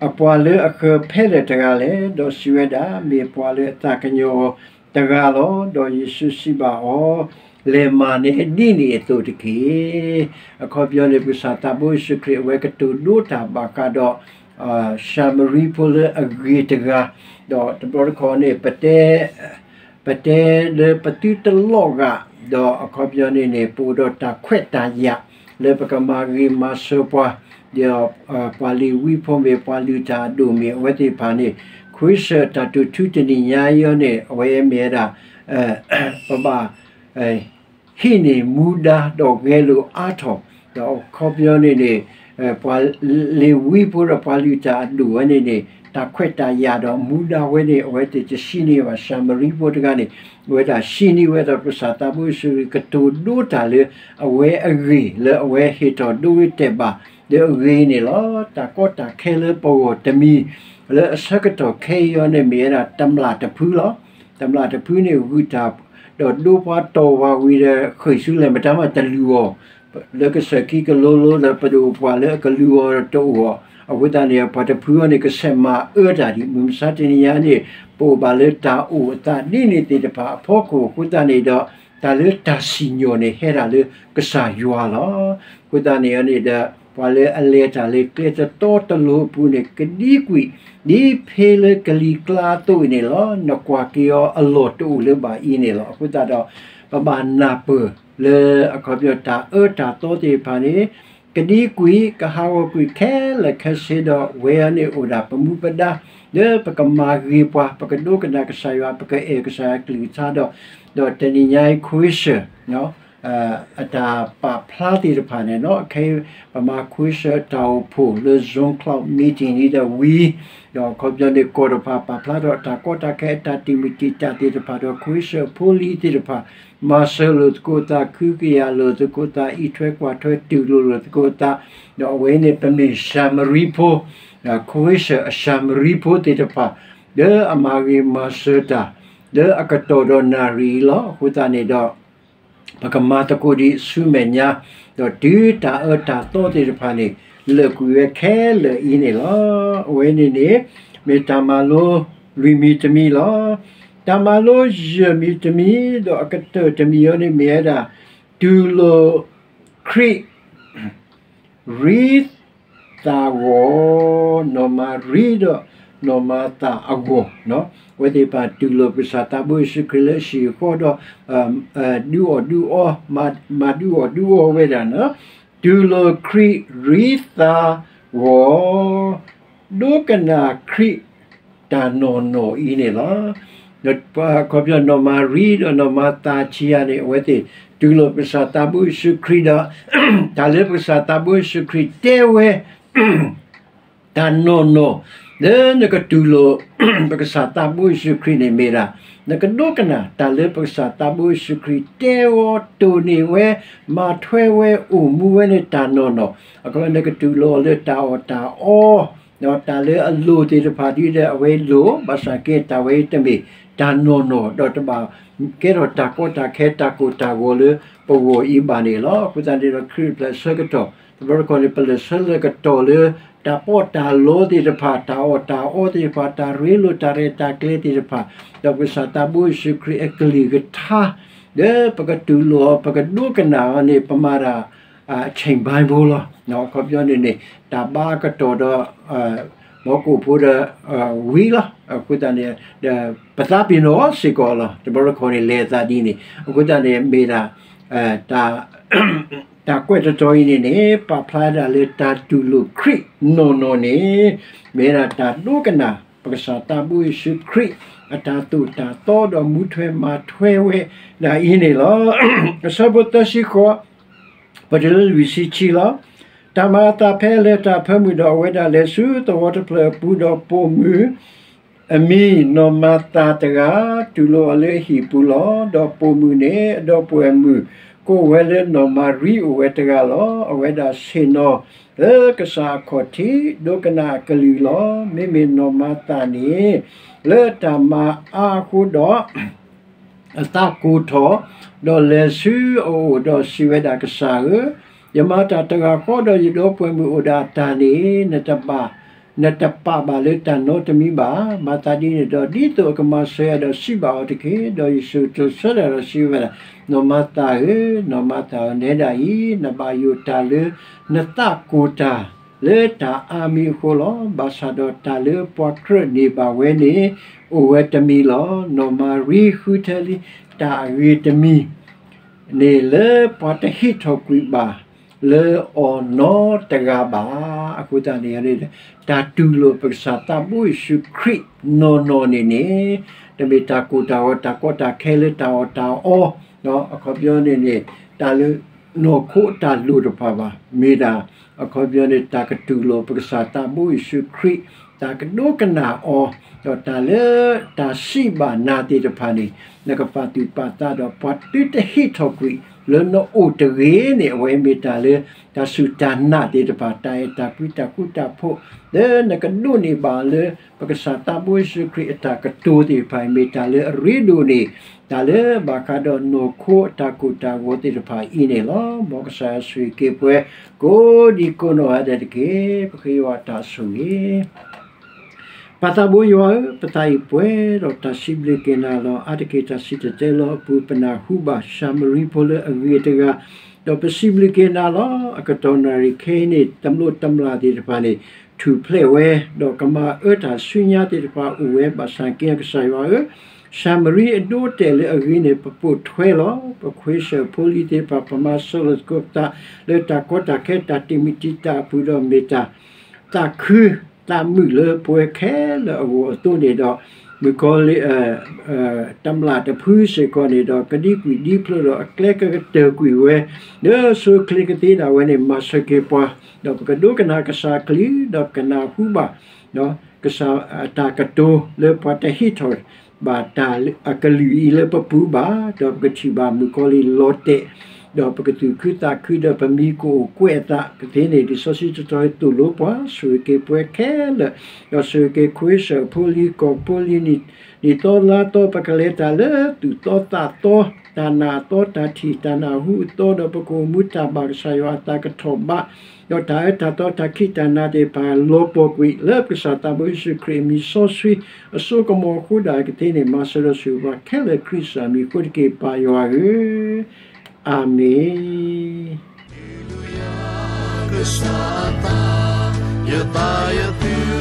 အပှၤလၢအဃၢၤဖဲလဲၣ်တဂၤလဲၣ်. ဒီးစံးဝဲဒၣ်, မ့ၢ်ပှၤလၢအသးကညီၤအီၤတဂၤလီၤ. ဒီးယ့ၣ်ၡူးစံးဘၣ်အီၤ, လဲၤမၤန့ၢ်ဒ်န့ၣ်အသိးတက့ၢ်. အခီပညီန့ၣ် ပကစၢ်သးဘိယ့ၣ်ၡူးခရံာ် အဝဲကတိၤဒိတၢ်ဘၣ်ဃးဒီး ၡၤမရံဖိလၢအဂ့ၤတဂၤ, ဒီးတဘျီတခီၣ်န့ၣ် ပတဲ ပတဲလၢပသုတလီၤဂာ်, ဒီးအခီပညီန့ၣ်န့ၣ် ပအိၣ်ဒီးတၢ်ခွဲးတၢ်ယာ် လၢပကမၤဂ့ၤမၤစၢၤပှၤ, ဒီးပှၤလ့ၤဝံဖိမ့ၢ် ပှၤလုၢ်တၢ်အဒိၣ်မ့ၢ် အဝဲသ့ၣ်တဖၣ်န့ၣ် ခဝ့ၡၢၣ်တၢ်တိာ်ထူတနံၤညါအံၤန့ၣ် အဝဲမ့ၢ်ဝဲဒၣ် ပဘၣ် ဟံးန့ၢ်မူဒါဒီးဂဲၤလိာ်အါထီၣ်, ဒီးအခီပညီန့ၣ်န့ၣ် ပှၤလ့ၤဝံဖိဒီးပှၤလုၢ်တၢ်အဒိၣ်ဝဲန့ၣ်န့ၣ် တၢ်ခွဲးတၢ်ယာ်ဒီးမူဒါဝဲန့ၣ် အဝဲသ့ၣ်တဆံးန့ၢ်ဘၣ်. ၡၤမရံဖိတဂၤန့ၣ် အဝဲဒၣ်ဆံးန့ၢ်ဝဲဒီး ကစၢ်သးဘိယ့ၣ်ၡူးခရံာ်ကတိၤဒိတၢ်လၢ အဝဲအဂ့ၢ်လၢအဝဲဟ့ၣ်ထီၣ်ဒိဝဲတဲာ်ဘၣ် လၢအဂ့ၢ်န့ၣ်လီၤ. တၢ်ကီတၢ်ခဲလၢပဂီၢ်တမံၤ လၢအဆၢကတီၢ်ခဲအံၤအံၤန့ၣ် မ့ၢ်ဝဲဒၣ်တမျာ်တဖုလီၤ. တမျာ်တဖုန့ၣ် ဂုာ်တၢ်ဒီးဒိပှၤတီၢ်ပှၤဝံၤဒီး ဃ့ၢ်ဆူလဲၣ် မတၤမးတလုၢ်အီၣ် လၢကစၢၢ်ခံကလိလိဒီး ပဒိၣ်ပှၢ်လၢအကလုၢ်အီၣ်တအိၣ်အီၤ, အဃိသတးန့ၣ် ပှၤတဖုအံၤန့ၣ် ကဆဲးမၤအၢတၢ်ဒံး မုၢ်မဆါတနံၤညါန့ၣ် ပအိၣ်ဘၣ်လၢတၢ်အိၣ်အသးဒ်န့ၣ်သ့ၣ်တဖၣ်အဖီခိၣ်အဃိသတးန့ၣ်ဒီး တၢ်လၢတၢ်စံၣ်ညီၣ်န့ၣ် ဟဲဒၣ်လၢကစၢ်ယွၤလီၤ. အဃိသတးန့ၣ်န့ၣ်ဒီး ပှၤလၢအလဲၤတၢ်လၢကျဲတတီတလိၤအပူၤန့ၣ် ကဒံကွံာ် ဒ်ဖဲလၢကလံၤကျါအသိးအံၤန့ၣ်လီၤ. နကွၢ်က့ၤအီၤအလီၢ်တအိၣ်လၢၤဘၣ်အံၤန့ၣ်လီၤ. အဃိသတးဒီး ပဘၣ်နၢ်ပၢၢ်လၢအခီပညီတၢ်အၢတၢ်သီသ့ၣ်တဖၣ်န့ၣ် ကဒံကွံာ် ကဟးဂီၤကွံာ်ခဲလၢာ်ခဲဆ့ဒီး ဝဲအံၤန့ၣ်အိၣ်ဒၣ်ပမူပဒါ လၢပကမၤဂ့ၤပှၤ ပကဒိကနၣ်ကစၢ်ယွၤ ပကအဲၣ်ကစၢ်ယွၤကလုၢ်ကထါဒီး ဒီးတနံၤညါအံၤ ခဝ့ၡၢၣ် အတၢ်ပာ်ဖျါသ့ၣ်တဖၣ်န့ၣ်လီၤ. ခဲအံၤ ပမၤခဝ့ၡၢၣ်တၢ်အိၣ်ဖှိၣ်လၢ Zoom Cloud Meeting ဒ်ဒီးဝံၤ ဒီးအခီပညီန့ၣ် ကီၢ်တဖၣ်ပာ်ဖျါထီၣ်တၢ်ကီတၢ်ခဲ အတၢ်တံာ်မုၢ်တံာ်တာ်သ့ၣ်တဖၣ်ဒီး ခဝ့ၡၢၣ်ဖိလံၤသ့ၣ်တဖၣ် မၤစၢၤလိာ်သကိးသး ခုကယာ်လိာ်သကိးသး အံးထွဲကွၢ်ထွဲတူၢ်လိာ်လိာ်သကိးသး ဒီးအဝဲန့ၣ် ပမ့ၢ်ၡၤမရံဖိ ခဝ့ၡၢၣ်အၡၤမရံဖိသ့ၣ်တဖၣ် လၢအမၤဂ့ၤမၤစၢၤတၢ် လၢအကတီၢ်ဒီးနၣ်ရံၣ်အံၤလီၤ. အဃိသတးန့ၣ်ဒီး ပကမၤသကိးဒံးဆူမဲာ်ညါ, ဒီးတုၤတၢ်အၢတၢ်သီသ့ၣ်တဖၣ်န့ၣ် လၢာ်ကွံာ်ဝဲခဲလၢာ်အံၤန့ၣ်လီၤ. အဝဲန့ၣ်န့ၣ် မ့ၢ်တၢ်မၤလိလွံၢ်မံၤတမံၤလီၤ. တၢ်မၤလိယဲၢ်မံၤတမံၤ ဒီးအကတၢၢ်တမံၤအံၤန့ၣ်မ့ၢ်ဝဲဒၣ် တူၢ်လိာ်ခရံာ် ရံသးဂီၤ, နီၢ်မၤရံဒီးနီၢ်မၤသးအဂီၢ်, အဝဲသ့ၣ်တဖၣ်တူၢ်လိာ်ပကစၢ်သးဘိယ့ၣ်ၡူးခရံာ်လၢအဟံၣ်အဃီဒီး ဒုးအီၣ်ဒုးအီ, မၤဒုးအီၣ်ဒုးအီဝဲဒၣ်န့ၣ်, တူၢ်လိာ်ခရံာ်ရံသးဂီၤ, ဒိကနၣ်ခရံာ်တၢ်နီၢ်နီၢ်အံၤန့ၣ်လီၤ. အခီပညီနီၢ်မၤရံဒီးနီၢ်မၤသးဆံးယၤန့ၣ် အဝဲသ့ၣ်တူၢ်လိာ်ပကစၢ်သးဘိယ့ၣ်ၡူးခရံာ်ဒီး တၢ်လၢပကစၢ်သးဘိယ့ၣ်ၡူးခရံာ်တဲဝဲ တၢ်နီၢ်နီၢ် လၢနကတူၢ်လိာ် ပကစၢ်သးဘိယ့ၣ်ၡူးခရံာ်န့ၣ်မ့ၢ်ဒၣ် နကဒိကနၣ်တၢ်လၢပကစၢ်သးဘိယ့ၣ်ၡူးခရံာ်တဲဝဲ တိၢ်န့ၢ်ဝဲ မၤထွဲဝဲ အိၣ်မူဝဲန့ၣ်တၢ်နီၢ်နီၢ်, အခီပညီနကတူၢ်လိာ်အီၤလၢတၢ်အီၣ်တၢ်အီ ဒီးတၢ်လၢအလိၣ်သ့ၣ်တဖၣ်ဒ်ဒီး အဝဲလိၣ် ဘၣ်ဆၣ်က့တၢ်ဝဲအံၤတမ့ၢ်တၢ်နီၢ်နီၢ် ဒီးတဘၣ်ကဲထီၣ်တၢ်ကီတၢ်ခဲတၢ်ကိၢ်တၢ်ဂီၤလၢပဂီၢ်အံၤဘၣ်န့ၣ်လီၤ. အဃိသတးန့ၣ်ဒီးခရံာ်အိၣ်ဖျဲၣ်အဆၢကတီၢ် တဘျီတခီၣ်န့ၣ် ပလဲၤဆၢလၢကတီၢ်လၢ တၢ်ပီးတၢ်လီသ့ၣ်တဖၣ် တၢ်အီၣ်တၢ်အီသ့ၣ်တဖၣ် တၢ်ရ့လိာ်တၢ်ရဲၣ်တၢ်ကျဲၤသ့ၣ်တဖၣ် ဒီးပကစၢ်သးဘိယ့ၣ်ၡူးခရံာ်အကလုၢ်ကထါ လၢပကတူၢ်လိာ်အီၤ ပကဒိကနၣ်အီၤန့ၣ် ပမၤတၢ် အချိန်ပိုင်းဖိလီၤ. အခီပညီန့ၣ်န့ၣ် တၢ်ဘါအကတီၢ်ဒီး မီကိၣ်ဖိဒီး ဝံၤလီၤ. အဃိသတးန့ၣ် ပသးပ့ၤနီၣ်စ့ၢ်ကီးလီၤ. တဘျီတခီၣ်န့ၣ် လဲၤသးဒ်န့ၣ် အဃိသတးန့ၣ် မ့ၢ်ဒၣ် တၢ်ကွဲးတတီၤအံၤန့ၣ်န့ၣ် ပာ်ဖျါဒၣ်လၢတၢ်တူၢ်လိာ်ခရံာ်နီၢ်နီၢ်န့ၣ် မ့ၢ်ဒၣ်တၢ်ဒိကနၣ် ပကစၢ်သးဘိယ့ၣ်ၡူးခရံာ် အတၢ်သိၣ်တၢ်သီဒီး မူထွဲမၤထွဲဝဲဒၣ်အံၤန့ၣ်လီၤ. အဆၢဖိသၢဆံဃိး ပတုၤလၢလွံၢ်ဆံဆံလီၤ. တၢ်မၤအသးဖဲအလၢတၢ်ဖၢမုၢ်ဒီး အဝဲဒၣ်လဲၤဆူသဝီတဖျၢၣ်အပူၤဒီးပိာ်မုၣ် အမံၤနီၢ်မၤသၤတဂၤ တူၢ်လိာ်အီၤလၢအဟံၣ်ပူၤလီၤ. ဒီးပိာ်မုၣ်န့ၣ် အဒီပုၢ်ဝဲၢ်မုၣ် ကိးဝဲလၢနီၢ်မၤရံအိၣ်ဝဲတဂၤလီၤ. အဝဲဒၣ်ဆ့ၣ်နီၤလၢကစၢ်အခီၣ်ထံး ဒိကနၣ်အကလုၢ်လီၤ. မ့မ့ၢ်နီၢ်မၤသၤန့ၣ် လၢတၢ်မၤအါအဃိဒီး အသးကိၢ်ထီၣ်, ဒီးလဲၤဆူအအိၣ်ဒီးစံးဝဲဒၣ်, ကစၢ်ဧၢ, ယမၤတၢ်တဂၤဃီဒီးယဒီပုၢ်ဝဲၢ်မုၣ်အိၣ်ဒၣ်အတၢ်န့ၣ်, နတဘၣ်, နတပာ်ဘၣ်လၢတၢ်နီတမံၤဘၣ်. မၤသးဒ်န့ၣ်ဒီး ဒ်သိးအကမၤစၢၤယၤဒီးစံးဘၣ်အီၤတက့ၢ်. ဒီးယ့ၣ်ၡူးကျဲးစၢးတၢ်ဒီးစံးဝဲဒၣ်, နီၢ်မၤသၤဧၢ, နီၢ်မၤသၤဧၢ, နဲဒၣ်အံၤ နဘၣ်ယိၣ်တၢ်လၢနသးကိၢ်တၢ် လၢတၢ်အါမံၤအဃိလီၤ. ဘၣ်ဆၣ်ဒီးတၢ်လၢပှၤကြၢးန့ၢ်ဘၣ်ဝဲန့ၣ် အိၣ်ဝဲတမံၤလီၤ. နီၢ်မၤရံဃုထၢလံတၢ်အဂ့ၤတမံၤန့ၣ် လၢပှၤတဟ့ၣ်ထီၣ်ကွံာ်ဘၣ်လၢအီၤနီတဂၤဘၣ်. အဃိသတးန့ၣ် တၢ်တူၢ်လိာ်ပကစၢ်သးဘိယ့ၣ်ၡူးခရံာ်နီၢ်နီၢ်န့ၣ်န့ၣ် တမ့ၢ်တၢ်ကိၢ်တၢ်ဂီၤ တၢ်ကီတၢ်ခဲလၢတၢ်အီၣ်တၢ်အီ အခီပညီန့ၣ်န့ၣ် တၢ်လၢနီၢ်ခိအတၢ်လိၣ်တဖၣ်ဘၣ်. မ့ၢ်ဒၣ် အခီပညီန့ၣ် တၢ်ကတူၢ်လိာ်ပကစၢ်သးဘိယ့ၣ်ၡူးခရံာ်, တၢ်ကဒိကနၣ်အီၤ, ဒီးတၢ်လၢတၢ်စံးဘၣ်နၤသ့ၣ်တဖၣ်န့ၣ် နကပာ်သူၣ်ပာ်သးဒီးပှၤတုၤတဟ့ၣ်ထီၣ်ကွံာ်လၢနအိၣ်တဂ့ၤန့ၣ် အဝဲမ့ၢ်တၢ်လၢတၢ်စူၢ်တၢ်နာ်သ့ၣ်တဖၣ်, တၢ်အဲၣ်တၢ်ကွံတၢ်ဃူတၢ်ဖိး လၢနကဒိးန့ၢ်ဘၣ်လၢ ပကစၢ်သးဘိယ့ၣ်ၡူးခရံာ်အတၢ်ကတိၤသ့ၣ်တဖၣ်အံၤ မ့ၢ်တၢ်လၢအရ့ဒိၣ်န့ၢ် တၢ်လၢဘၣ်ဃးဒီးနီၢ်ခိအတၢ်ကိၢ်တၢ်ဂီၤသ့ၣ်တဖၣ်အံၤန့ၣ်လီၤ. မ်ကစၢ်ယွၤဆိၣ်ဂ့ၤက့ၤပှၤ ကိးဒံကိးနီၢ်ဂၤဒဲးတက့ၢ်. ပဃ့ယွၤအတၢ်ဆိၣ်ဂ့ၤ ပၢ်သးဘိယွၤဧၢ, ပသးအံၤပှဲၤဒီးတၢ်စံးဘျုးက့ၤနၤလီၤ. အါတက့ၢ်တၢ်စံၣ်တဲၤတဲလီၤအပူၤ ပနၢ်ဟူဘၣ်ၡၤမရံဖိလၢအဂ့ၤတဂၤ, ဒီးပစံးဘျုးက့ၤနၤလီၤ. အကတီၢ်နၣ်ရံၣ်ခဲအံၤန့ၣ် တမျိးတမျာ်သ့ၣ်တဖၣ်န့ၣ် ထူၣ်ဖျဲးဝဲ, ဒီးကမၤအၢတၢ်ဆူညါသ့ၣ်တဖၣ်အိၣ်ဝဲဘၣ်ဆၣ်က့ ကစၢ်ယွၤဧၢ, ၡၤမရံအဒိအတဲာ်လၢအဂ့ၤန့ၣ် ပပိာ်ထွဲလီၤ. ပခွ့ဆၢၣ်ဖိလံၤသ့ၣ်တဖၣ် ပမၤစၢၤလီၤသကိးပသး လၢတၢ်ကီတၢ်ခဲတၢ်တံာ်မုၢ်တံာ်တာ်အပူၤဒီး မ့ၢ်တၢ်သးခုသးမုာ်လၢပှၤခဲလၢာ်အဂီၢ်အသိးန့ၣ်ဒီး မုၣ်ကီၤလံၢ် တမျာ်တဖုစ့ၢ်ကီးန့ၣ်ဒီး ကဒံကွံာ်ဒံဖျိးဒီးအကျဲကကတၢၢ်ကွံာ်ဝဲ လၢဆိချ့ကသ့ဒၣ်ဝဲန့ၣ် မၤစၢၤက့ၤပှၤ, ဒီးပကဒိကနၣ်ကစၢ်အကလုၢ် ဒီးပကနၢ်ဟူဘၣ် ကစၢ်အတၢ်ကတိၤလၢပှၤတဟ့ၣ်ထီၣ်ဘၣ်တၢ်အကလုၢ်အံၤလၢပပူၤဘၣ်, ဒီးပကထံၣ်ဘၣ်မုၣ်ကီၤလံၢ်လီၤတဲာ်, ဒီးပကသူၣ်ခုသးခုဒီးပမံၤကအိၣ်ကွဲးအသးကသ့န့ၣ် လံာ်စီဆှံတတီၤအံၤသိၣ်လိပှၤ, ဆိၣ်ဂ့ၤက့ၤပှၤခဲလၢာ်, ဒီးဆိၣ်ဂ့ၤက့ၤခွ့ဆၢၣ်ဖိလံၤကီၢ်ဖိလံၤ နံၣ်သီလါသီ ပကလဲၤတၢ်လၢသူၣ်သီသးသီ, တၢ်နာ်အသီ တၢ်ထံၣ်တၢ်နၢ်ဟူအသီ ဒီးပကအိၣ်မူတၢ်ဘၣ်ကစၢ်ယွၤအသးကထီၣ်ဘး, ဒီးတၢ်အၢတၢ်သီတၢ်ခံးတၢ်နၤသ့ၣ်တဖၣ်လီၤပှီၢ်ကွံာ် လၢပကစၢ်သးဘိယ့ၣ်ၡူးခရံာ်အမံၤစီဆှံအစိကမီၤအဃိဒၣ်ကသ့န့ၣ် မၤစၢၤဒီးဆိၣ်ဂ့ၤပှၤခဲလၢာ်ခရံာ်ကစၢ်အမံၤအဃိတက့ၢ် ပၢ်ယွၤဧၢ, အၤမ့ၣ်.